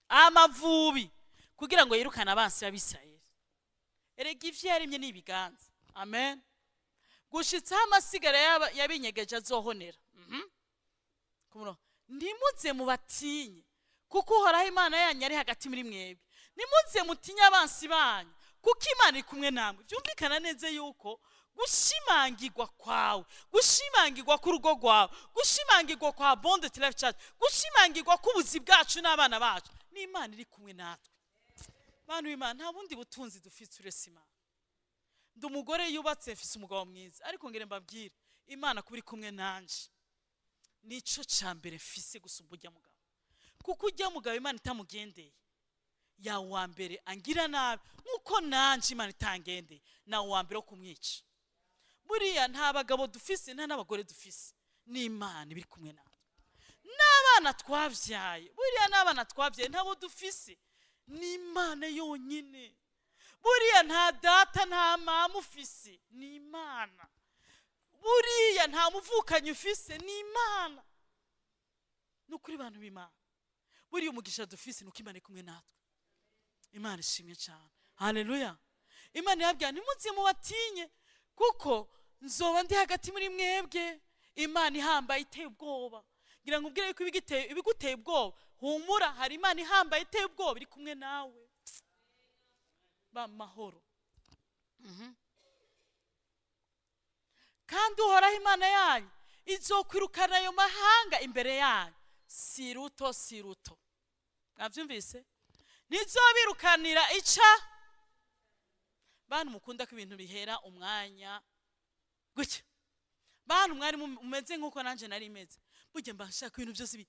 amavubi, kugira ngo yirukane abansi b'Abisirayeli. Erega ivyo yaremye ni ibiganza. Amen. Gushitsaho amasigara y'abinyegeje azohonera. Ku murongo. Ntimuze mubatinye, kuko Uhoraho Imana yanyu ari hagati muri mwebwe. Ntimuze mutinye abansi banyu, kuko Imana iri kumwe namwe. Byumvikana neza yuko gushimangirwa kwawe, gushimangirwa k'urugo rwawe, gushimangirwa kwa Abundant Life Church, gushimangirwa k'ubuzi bwacu n'abana bacu, n'Imana iri kumwe natwe. Bantu b'Imana, nta bundi butunzi dufite uretse Imana. Ndi umugore yubatse, mfise umugabo mwiza, ariko ngere mbabwire, Imana kuba iri kumwe nanje nico ca mbere mfise gusumba ujya mugabo, kuko ujya mugabo Imana itamugendeye ya wa mbere angira nabi, nk'uko nanje Imana itangendeye na wa mbere wo kumwica. Buriya nta bagabo dufise, nta n'abagore dufise, n'Imana ibiri kumwe natwe. N'abana twabyaye, buriya n'abana twabyaye ntabo dufise, n'Imana yonyine. Buriya nta data, nta mama ufise, ni Imana. Buriya nta muvukanyi ufise, ni Imana. Ni ukuri, bantu b'Imana, buriya umugisha dufise ni uko Imana iri kumwe natwe. Imana ishimwe cyane. Haleluya. Imana irabwira: "Ntimuze mubatinye, kuko nzoba ndi hagati muri mwebwe." Imana ihambaye iteye ubwoba. Ngira ngo ubwire yuko ibiguteye ubwoba, humura, hari Imana ihambaye iteye ubwoba iri kumwe nawe. Bamahoro. Kandi Uhoraho Imana yanyu izokwirukana ayo mahanga imbere yanyu, si ruto, si ruto. Mwabyumvise? Ntizobirukanira ica. Bantu mukunda ko ibintu bihera umwanya gutya, bantu mwari mumeze nk'uko nanjye nari meze, burya mba nshaka ibintu byose bi.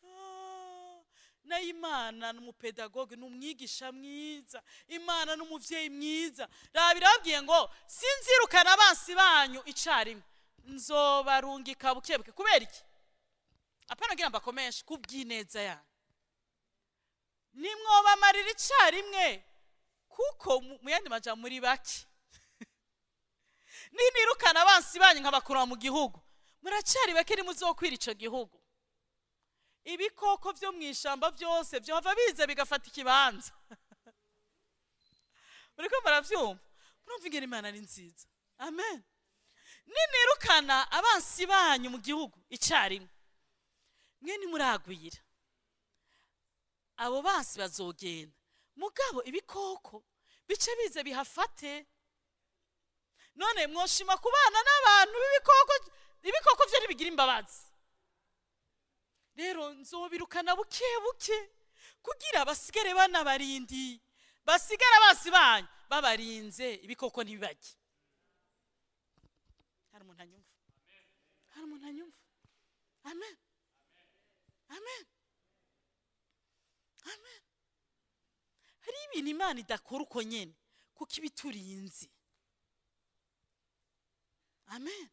Ah, nayo Imana ni umu pédagogue, ni umwigisha mwiza. Imana ni umubyeyi mwiza. Raba, irababwiye ngo: "Sinzirukana abansi banyu icarimwe, nzobarungika bukebuke." Kubera iki? Apana ngira mbakomeshe, kubw'ineza yanyu. Nimwobamarira icyarimwe, kuko mu yandi majambo muri bake. Ninirukana abansi banyu nkabakura mu gihugu, muracyari bake, ntimuzokwira ico gihugu. Ibikoko byo mu ishyamba byose byohava biza bigafata ikibanza. Muriko muravyumva? Murumva ingene Imana ari nziza? Amen. Ninirukana abansi banyu mu gihugu icyarimwe, mwe ntimuragwira, abo bansi bazogenda, mugabo ibikoko bice bize bihafate. None mwoshima kubana n'abantu b'ibikoko? Ibikoko byo ntibigira imbabazi. Rero nzobirukana buke buke kugira basigare banabarindiye, basigare abansi banyu babarinze, ibikoko ntibibajye. Hari umuntu anyumva? Hari umuntu anyumva? Amen, amen, amen. Hari ibintu Imana idakora uko nyene, kuko iba iturinze. Amen.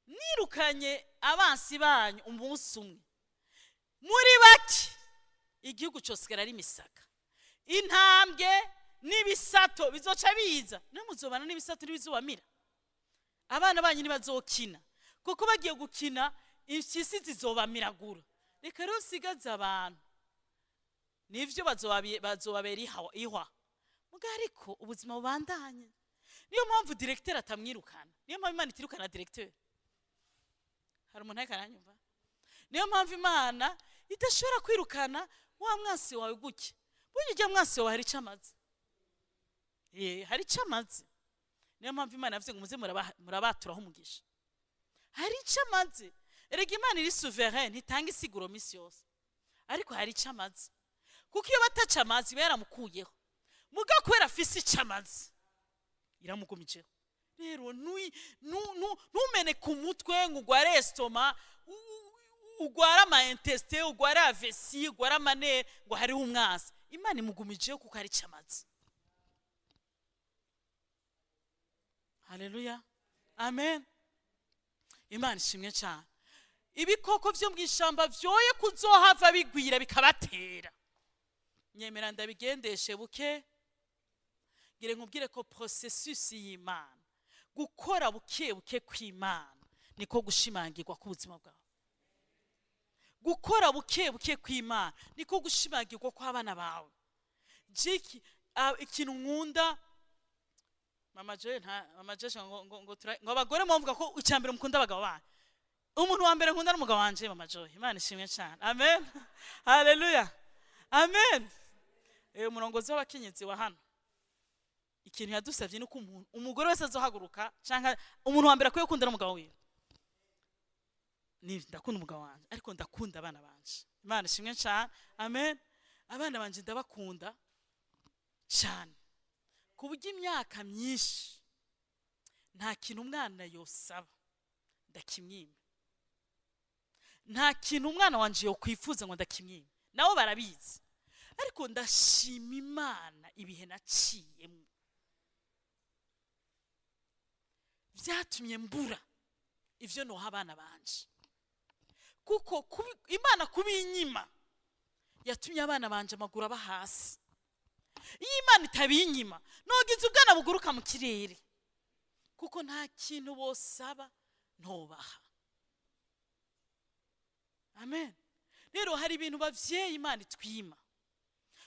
Nirukanye abansi banyu umunsi umwe muri bake, igihugu cyosigara ari imisaka. Intambwe n'ibisato bizoca biza, niyo muzobana n'ibisato n'ibizubamira. Abana banyu ntibazokina, kuko bagiye gukina impyisi zizobamiragura. Reka rero usigaze abantu, nivyo bazobabera ihwa muga, ariko ubuzima bubandanye. Niyo mpamvu directeur atamwirukana, niyo mpamvu Imana itirukana directeur. Hari umuntu ariko aranyumva? Niyo mpamvu Imana idashobora kwirukana wa mwansi wawe gutya. Burya ujya mwansi wawe hari icyo amaze. Hari icyo amaze. Niyo mpamvu Imana yavuze ngo muze murabaturaho umugisha. Hari icyo amaze. Erega Imana iri souverain, ntitanga isiguro minsi yose, ariko hari icyo amaze, kuko iyo bataca amazi iba yaramukuyeho. Muga kubera afise icyo amaze, iramugumijeho. Rero ntumene ku mutwe ngo ugware estomac, ugware ama intestins, ugware AVC, ugware ama nerfs, ngo hariho umwansi. Imana imugumijeho kuko hari icyo amaze. Haleluya, amen. Imana ishimwe cyane. Ibikoko byo mu ishyamba byoye kuzohava bigwira bikabatera. Nyemera ndabigendeshe buke. Ngire nkubwire ko processus y'Imana, gukora buke buke kw'Imana, niko gushimangirwa k'ubuzima bwawe. Gukora buke buke kw'Imana niko gushimangirwa kw'abana bawe. Jiki ikintu nkunda, mama Joy, nta mama Joy, ngo abagore muvuga ko icyambere mukunda abagabo banyu. Umuntu wa mbere nkunda n'umugabo wanje, mama Joy. Imana ishimwe cyane. Amen, haleluya, amen. Umurongozi w'abakenyezi wa hano, ikintu yadusabye ni uko umuntu, umugore wese azohaguruka, cyangwa umuntu wa mbere akwiye gukunda n'umugabo wiwe. Ni ndakunda umugabo wanje, ariko ndakunda abana banje. Imana ishimwe cyane. Amen. Abana banje ndabakunda cyane, ku buryo imyaka myinshi nta kintu umwana yosaba ndakimwima, nta kintu umwana wanje yokwifuza ngo ndakimwima. Nabo barabizi. Ariko ndashima Imana, ibihe naciyemo byatumye mbura ivyo noha abana banje, kuko Imana kubinyima yatumye abana banje amaguru aba hasi. Iyo Imana itabinyima, nogize ubwana buguruka mu kirere, kuko nta kintu bosaba ntobaha. Amen. Rero hari ibintu, bavyeyi, Imana itwima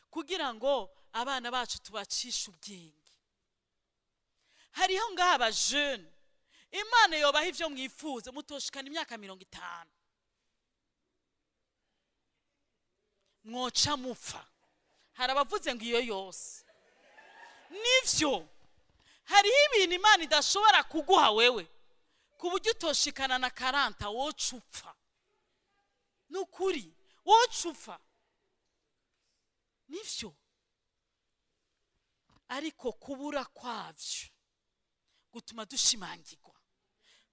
kugira ngo abana bacu tubacishe ubwenge. Hariho ngaha abajene, Imana yobaha ivyo mwifuza, mutoshikana imyaka 50, mwoca mupfa. Hari abavuze ngo iyo yose nivyo. Hariho ibintu Imana idashobora kuguha wewe, ku buryo utoshikana na 40, woca upfa. Ni ukuri, woca upfa, nivyo. Ariko kubura kwavyo gutuma dushimangirwa,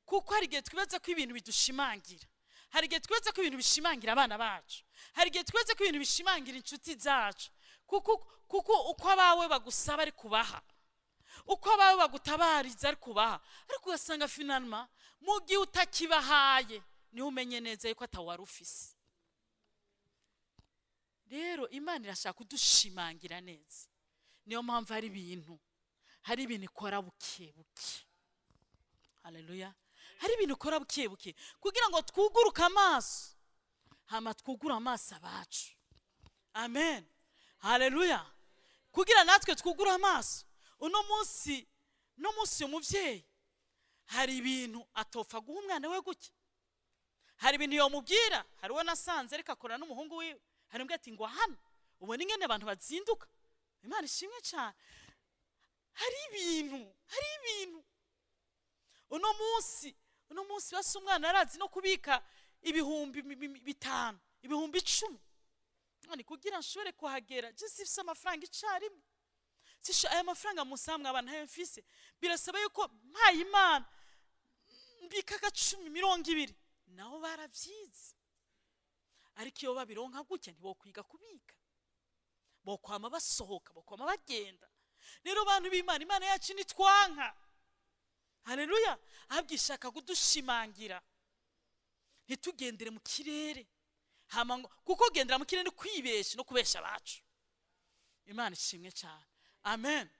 kuko hari igihe twibaza ko ibintu bidushimangira, hari igihe twibaza ko ibintu bishimangira abana bacu, hari igihe twibaza ko ibintu bishimangira inshuti zacu, kuko uko abawe bagusaba ari kubaha, uko abawe bagutabariza ari kubaha, ariko ugasanga finalement mu gihe utakibahaye niho umenye neza yuko atawari ufise. Rero Imana irashaka kudushimangira neza. Niyo mpamvu hari ibintu ikora buke buke. Haleluya! Hari ibintu ikora buke buke kugira ngo twuguruke amaso, hama twugure amaso abacu. Amen, haleluya! Kugira natwe twugure amaso. Uno munsi, no munsi, uyu mubyeyi hari ibintu atopfa guha umwana we gutya. Hari ibintu yomubwira. Hari uwo nasanze ariko akora n'umuhungu wiwe, hari umbwira ati ngo hano ubona ingene abantu bazinduka. Imana ishimwe cyane. Hari ibintu uno munsi basi umwana arazi no kubika 5000, 10,000. None kugira nshobore kuhagera, je sifise amafaranga icarimwe. Sisho aya mafaranga musamwe abantu ntayo mfise. Birasaba yuko mpaye Imana mbika agacumi, 20. Nabo baravyize, ariko iyo babironka gutya ntibokwiga kubika, bokwama basohoka, bokwama bagenda. Rero bantu b'Imana, Imana yacu nitwanka. Haleluya! Ahubwo ishaka kudushimangira, ntitugendere mu kirere. Hama ngo kuko kugendera mu kirere ni kwibesha no kubesha abacu. Imana ishimwe cyane. Amen.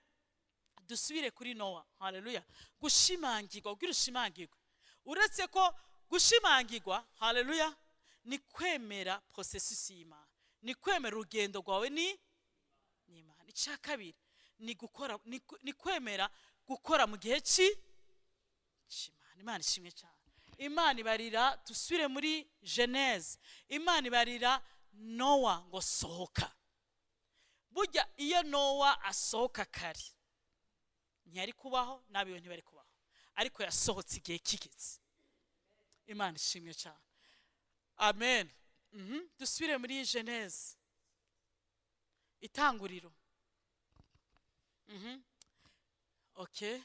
Dusubire kuri Nowa. Haleluya! Gushimangirwa, kugira ushimangirwe, uretse ko gushimangirwa, haleluya, ni kwemera processus y'Imana, ni kwemera urugendo rwawe ni Imana. Icya kabiri ni gukora, ni kwemera gukora mu gihe c'Imana. Imana ishimwe cyane. Imana ibarira, dusubire muri Genèse, Imana ibarira Nowa ngo sohoka. Burya iyo Nowa asohoka kare ntiyari kubaho, n'abiwe ntibari kubaho, ariko yasohotse igihe kigeze. Imana ishimwe cyane. Amen. Dusubire muri Genèse, Itanguriro. Okay,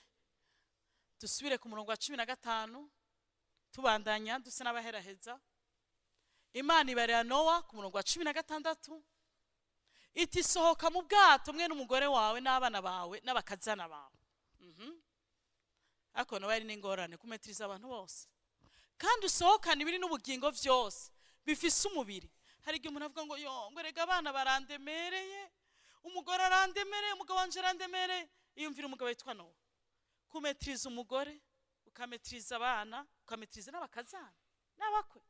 dusubire ku murongo wa 15, tubandanya dusa n'abaheraheza. Imana ibarira Nowa ku murongo wa 16 iti: "Sohoka mu bwato mwe n'umugore wawe n'abana bawe n'abakazana bawe." Ariko nawe yari n'ingorane kumetiriza abantu bose. "Kandi usohokane ibiri n'ubugingo byose bifise umubiri." Hari igihe umuntu avuga ngo yo, ngo rega abana barandemereye, umugore arandemereye, umugabo wanje arandemereye. Iyumvira umugabo witwa Nowa, kumetiriza umugore, ukametiriza abana, ukametiriza n'abakazana n'abakwe.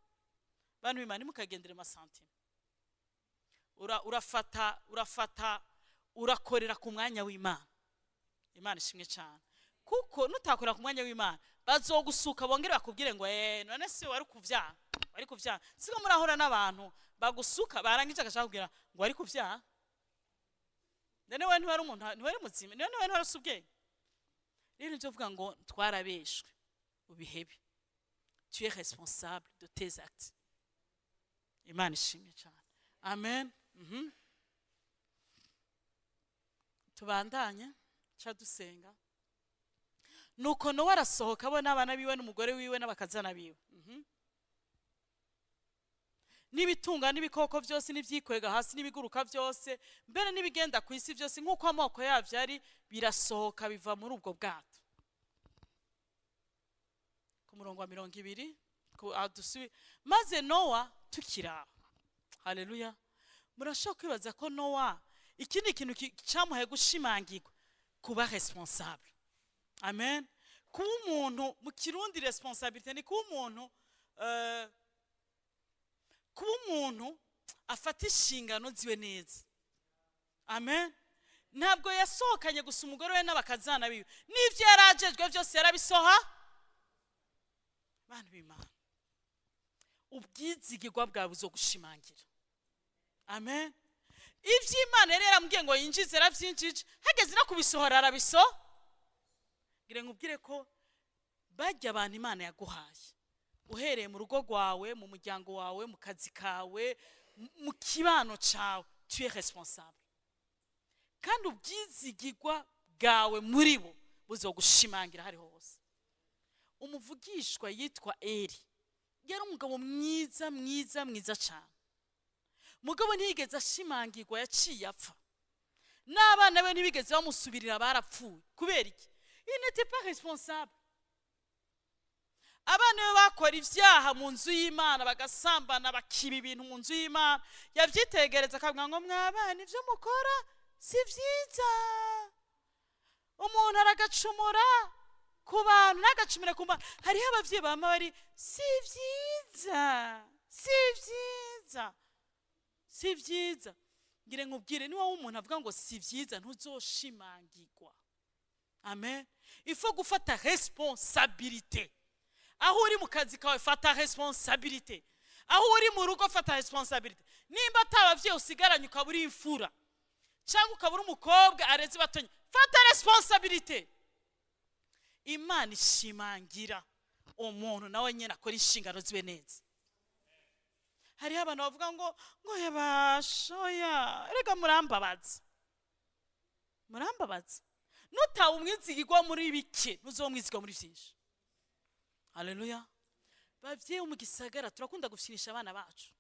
Bantu b'Imana, ntimukagendere ma sentiments. Urafata urakorera ku mwanya w'Imana. Imana ishimwe cyane, kuko nutakorera ku mwanya w'Imana bazogusuka, bongere bakubwire ngo none se wari kuvyanga, wari kuvyanga? Siko murahura n'abantu bagusuka, barangije agashaka kubwira ngo wari kuvyanga? None wewe ntiwari umuntu? Ntiwari muzima? None wewe ntiwari ubwenge? Rero nivyo vuga ngo twarabeshwe, ubihebe. Tu es responsable de tes actes. Imana ishimwe cyane. Amen. Tubandanye ca dusenga. Nuko Nowa arasohoka, bo n'abana biwe n'umugore wiwe n'abakazana biwe. N'ibitunga n'ibikoko byose n'ibyikwega hasi n'ibiguruka byose, mbere n'ibigenda ku isi byose nk'uko amoko yabyo ari, birasohoka biva muri ubwo bwato. Ku murongo wa 20, maze Nowa tukiraba. Haleluya! Murashobora kwibaza ko Nowa iki ni ikintu cyamuhaye gushimangirwa, kuba responsable. Amen. Kuba umuntu, mu Kirundi responsabilité ni kuba umuntu, kuba umuntu afata inshingano ziwe neza. Amen. Ntabwo yasohokanye gusa umugore we n'abakazana biwe, n'ibyo yari ajejwe byose yarabisoha. Bantu b'Imana, ubwizigirwa bwawe buzogushimangira. Amen. Ibyo Imana yari yaramubwiye ngo yinjize yarabyinjije, hageze no kubisohora arabiso. Ngira nkubwire ko bajya abantu Imana yaguhaye, uhereye mu rugo rwawe, mu muryango wawe, mu kazi kawe, mu kibano cyawe, tu es responsable, kandi ubwizigirwa bwawe muri bo buzogushimangira hariho hose. Umuvugishwa yitwa Eri yari umugabo mwiza, mwiza, mwiza cyane. Mugabo ntiyigeze ashimangirwa, yaciye apfa, n'abana be ntibigeze bamusubirira, barapfuye. Kubera iki? Il n'était pas responsable. Abana be bakora ibyaha mu nzu y'Imana, bagasambana, bakiba ibintu mu nzu y'Imana, yabyitegereza akavuga ngo: "Mwabana, ibyo mukora si byiza. Umuntu aragacumura ku bantu, ntagacumure ku bantu." Hariho ababyeyi bama bari: "Si byiza, si byiza, si byiza." Ngire nkubwire, niba umuntu avuga ngo si byiza, ntuzoshimangirwa. Amen. Il faut gufata responsabilité. Aho uri mu kazi kawe, fata responsabilité. Aho uri mu rugo, fata responsabilité. Nimba atabavyeyi usigaranye, ukaba uri imfura cyangwa ukaba uri umukobwa areze batonye, fata responsabilité. Imana ishimangira umuntu nawe nyine akora inshingano zibe neza. Hariho abantu bavuga ngo yabasha. Oya, rega murambabaza, murambabaza. Nutawe umwizigirwa muri bike, ntuzoba umwizigirwa muri byinshi. Haleluya. Bavyeyi bo mu gisagara, turakunda gufyinisha abana bacu.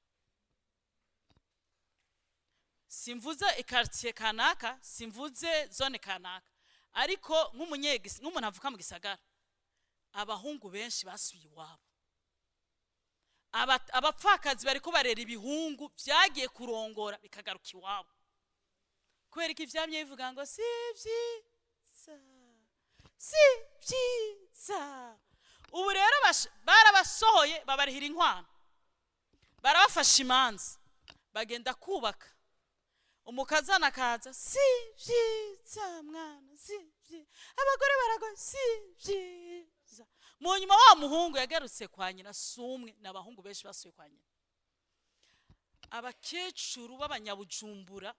Simvuze iquartier kanaka, simvuze zone kanaka, ariko nk'umunyegisi, nk'umuntu avuka mu gisagara, abahungu benshi basubiye iwabo. Abapfakazi bariko barera ibihungu byagiye kurongora bikagaruka iwabo. Kubera ko ivyamye bivuga ngo: "Si vyiza, si vyiza." Ubu rero barabasohoye, babarihira inkwano, barabafasha imanza, bagenda kubaka. Umukazana akaza: "Si vyiza mwana, si vyiza, abagore baragoye, si vyiza." Mu nyuma wa muhungu yagarutse kwa nyina. Si umwe, ni abahungu benshi basuye kwa nyina. Abakecuru b'abanyabujumbura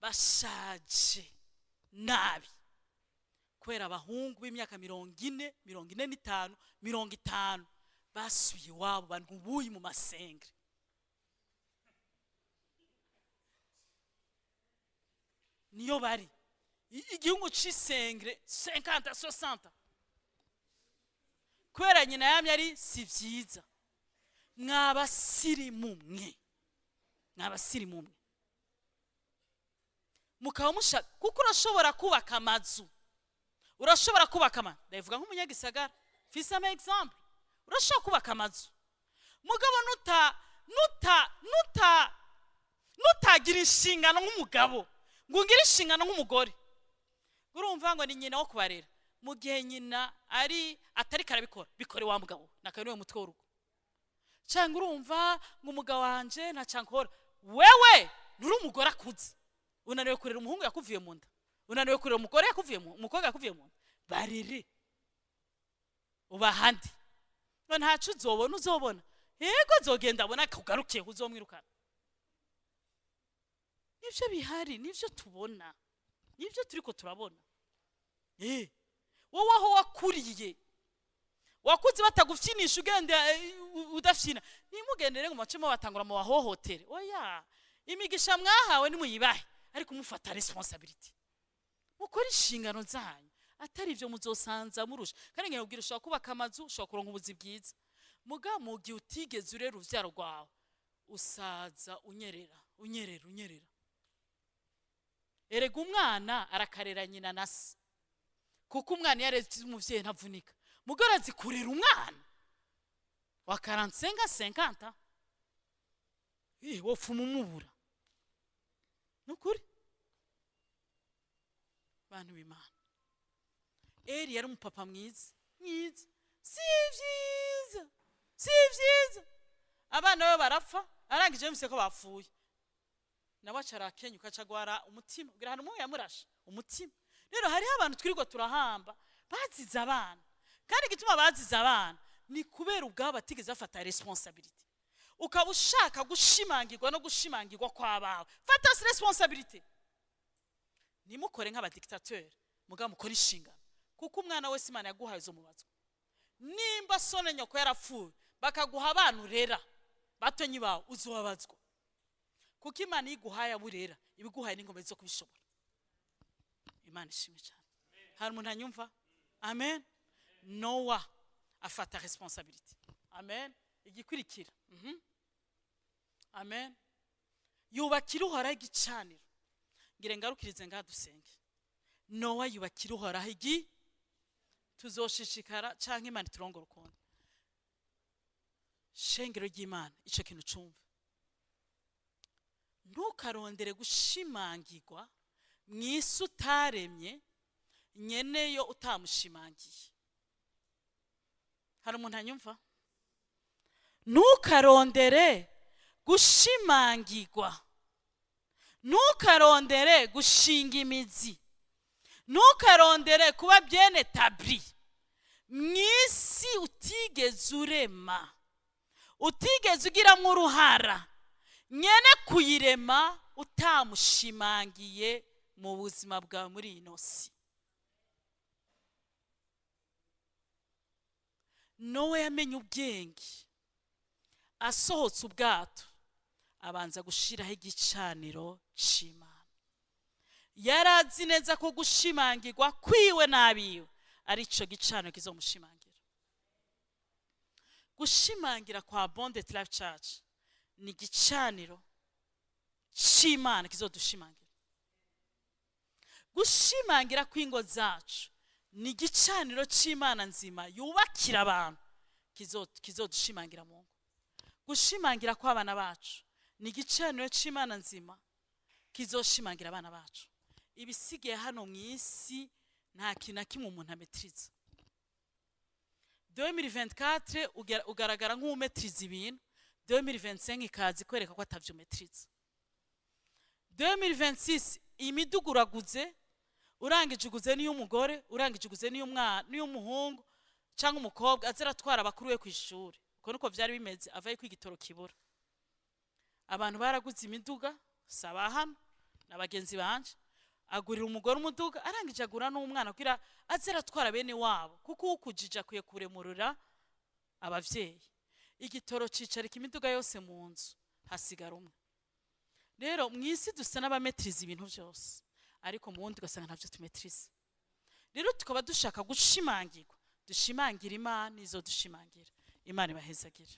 bashaje nabi kubera abahungu b'imyaka 40, 45, 50 basubiye iwabo, bantu ubuyi mu masengre. Niyo bari. Igihugu c'isengre 50, 60, kubera nyina yamye ari: "Si vyiza." Mwabasirimu mwe, mwabasirimu mwe, mukaba mushaka, kuko urashobora kubaka amazu, urashobora kubaka amazu. Ndabivuga nk'umunyagisagara, mfise ama exemple. Urashobora kubaka amazu, mugabo nuta nuta nuta nutagira inshingano nk'umugabo, ngo ungire inshingano nk'umugore, urumva ngo ni nyina wo kubarera, mu gihe nyina ari atari karabikora, bikore wa mugabo nakawe, niwe mutwe w'urugo. Cyangwa urumva ngo umugabo wanje ntacankora. Wewe nturi umugore akuze, unaniwe kurera umuhungu yakuvuye mu nda, unaniwe kurera umugore yakuvuye mu, umukobwa yakuvuye mu nda. Barere ubahandi ngo ntaco uzobona. Uzobona, yego, azogenda abona kugarukiye, uzomwirukana. Nivyo bihari, nivyo tubona, nivyo turiko turabona. Wowe aho wakuriye, wakuze batagufyinisha, ugenda udafyina. Ntimugendere ngo macemo batangura mu bahohotere. Oya, imigisha mwahawe nimuyibahe, ariko mufata responsabilité, mukore inshingano zanyu. Atari ibyo, muzosanza murusha. Kandi ngira kubwira, ushobora kubaka amazu, ushobora kuronka ubuzi bwiza, muga mu gihe utigeze urera uruvyaro rwawe, usaza unyerera, unyerera, unyerera. Erega umwana arakarera nyina na se, kuko umwana iyo areze umuvyeyi ntavunika. Mugore azi kurera umwana wa 45, 50, wopfuma umubura. Nukuri, bantu b'Imana, Eri yari umupapa mwiza, mwiza. Si vyiza, si vyiza. Abana be barapfa, arangije yumvise ko bapfuye, nawe aca arakenyuka, aca agwara umutima. Kugira ahantu umwe yamurashe umutima. Rero hariho abantu twirirwa turahamba bazize abana, kandi igituma bazize abana ni kubera ubwabo batigeze bafata responsabilité. Ukaba ushaka gushimangirwa no gushimangirwa kw'abawe, fata responsabilité. Ntimukore nk'abadictateur, mugabo mukore inshingano, kuko umwana wese Imana yaguhaye uzomubazwa. Nimba sone nyoko yarapfuye, bakaguha abana urera batonyi bawe, uzobabazwa, kuko Imana iyo iguhaye abo urera, iba iguhaye n'ingombe zo kubishobora. Imana ishimwe cyane. Hari umuntu anyumva? Amen. Nowa afata responsabilité. Amen. Igikurikira, Amen. Yubakira Uhoraho igicaniro. Ngire ngarukirize ngaha, dusenge. Nowa yubakira Uhoraho igi. Tuzoshishikara canke Imana iturongora ukundi. Shengero ry'Imana, icyo kintu cumva: ntukarondere gushimangirwa mu isi utaremye, nyeneyo utamushimangiye. Hari umuntu anyumva? Ntukarondere gushimangirwa, ntukarondere gushinga imizi, ntukarondere kuba bien établi mu isi utigeze urema, utigeze ugiramo uruhara, nyene kuyirema utamushimangiye mu buzima bwawe muri ino si. Nowe yamenye ubwenge, asohotse ubwato abanza gushiraho igicaniro c'Imana. Yari azi neza ko gushimangirwa kwiwe n'abiwe ari ico gicaniro kizomushimangira. Gushimangira kwa Abundant Life Church ni igicaniro c'Imana kizodushimangira. Gushimangira kw'ingo zacu ni igicaniro c'Imana nzima yubakira abantu kizodushimangira mu ngo. Gushimangira kw'abana bacu ni igicaniro c'Imana nzima kizoshimangira abana bacu. Ibisigaye hano mu isi, nta kintu na kimwe umuntu ametiriza. 2024 ugaragara nk'umetiriza ibintu, 2025 ikaza ikwereka ko atavyo umetiriza. 2026 imiduga uraguze, urangije uguze n'iy'umugore, urangije uguze n'iy'umwana, n'iy'umuhungu cyangwa umukobwa aza aratwara abakuru we ku ishuri. Uko niko vyari bimeze avaye ko igitoro kibura. Abantu baraguze imiduga, saba hano na bagenzi banje, agurira umugore umuduga, arangije agura n'umwana kugira aze aratwara bene wabo, kuko ukujije akwiye kuremurura abavyeyi. Igitoro cicarika imiduga yose mu nzu, hasigara umwe. Rero mu isi dusa n'abametiriza ibintu byose, ariko mu wundi ugasanga ntavyo tumetiriza. Rero tukaba dushaka gushimangirwa. Dushimangira Imana, izo dushimangira. Imana ibahezagire.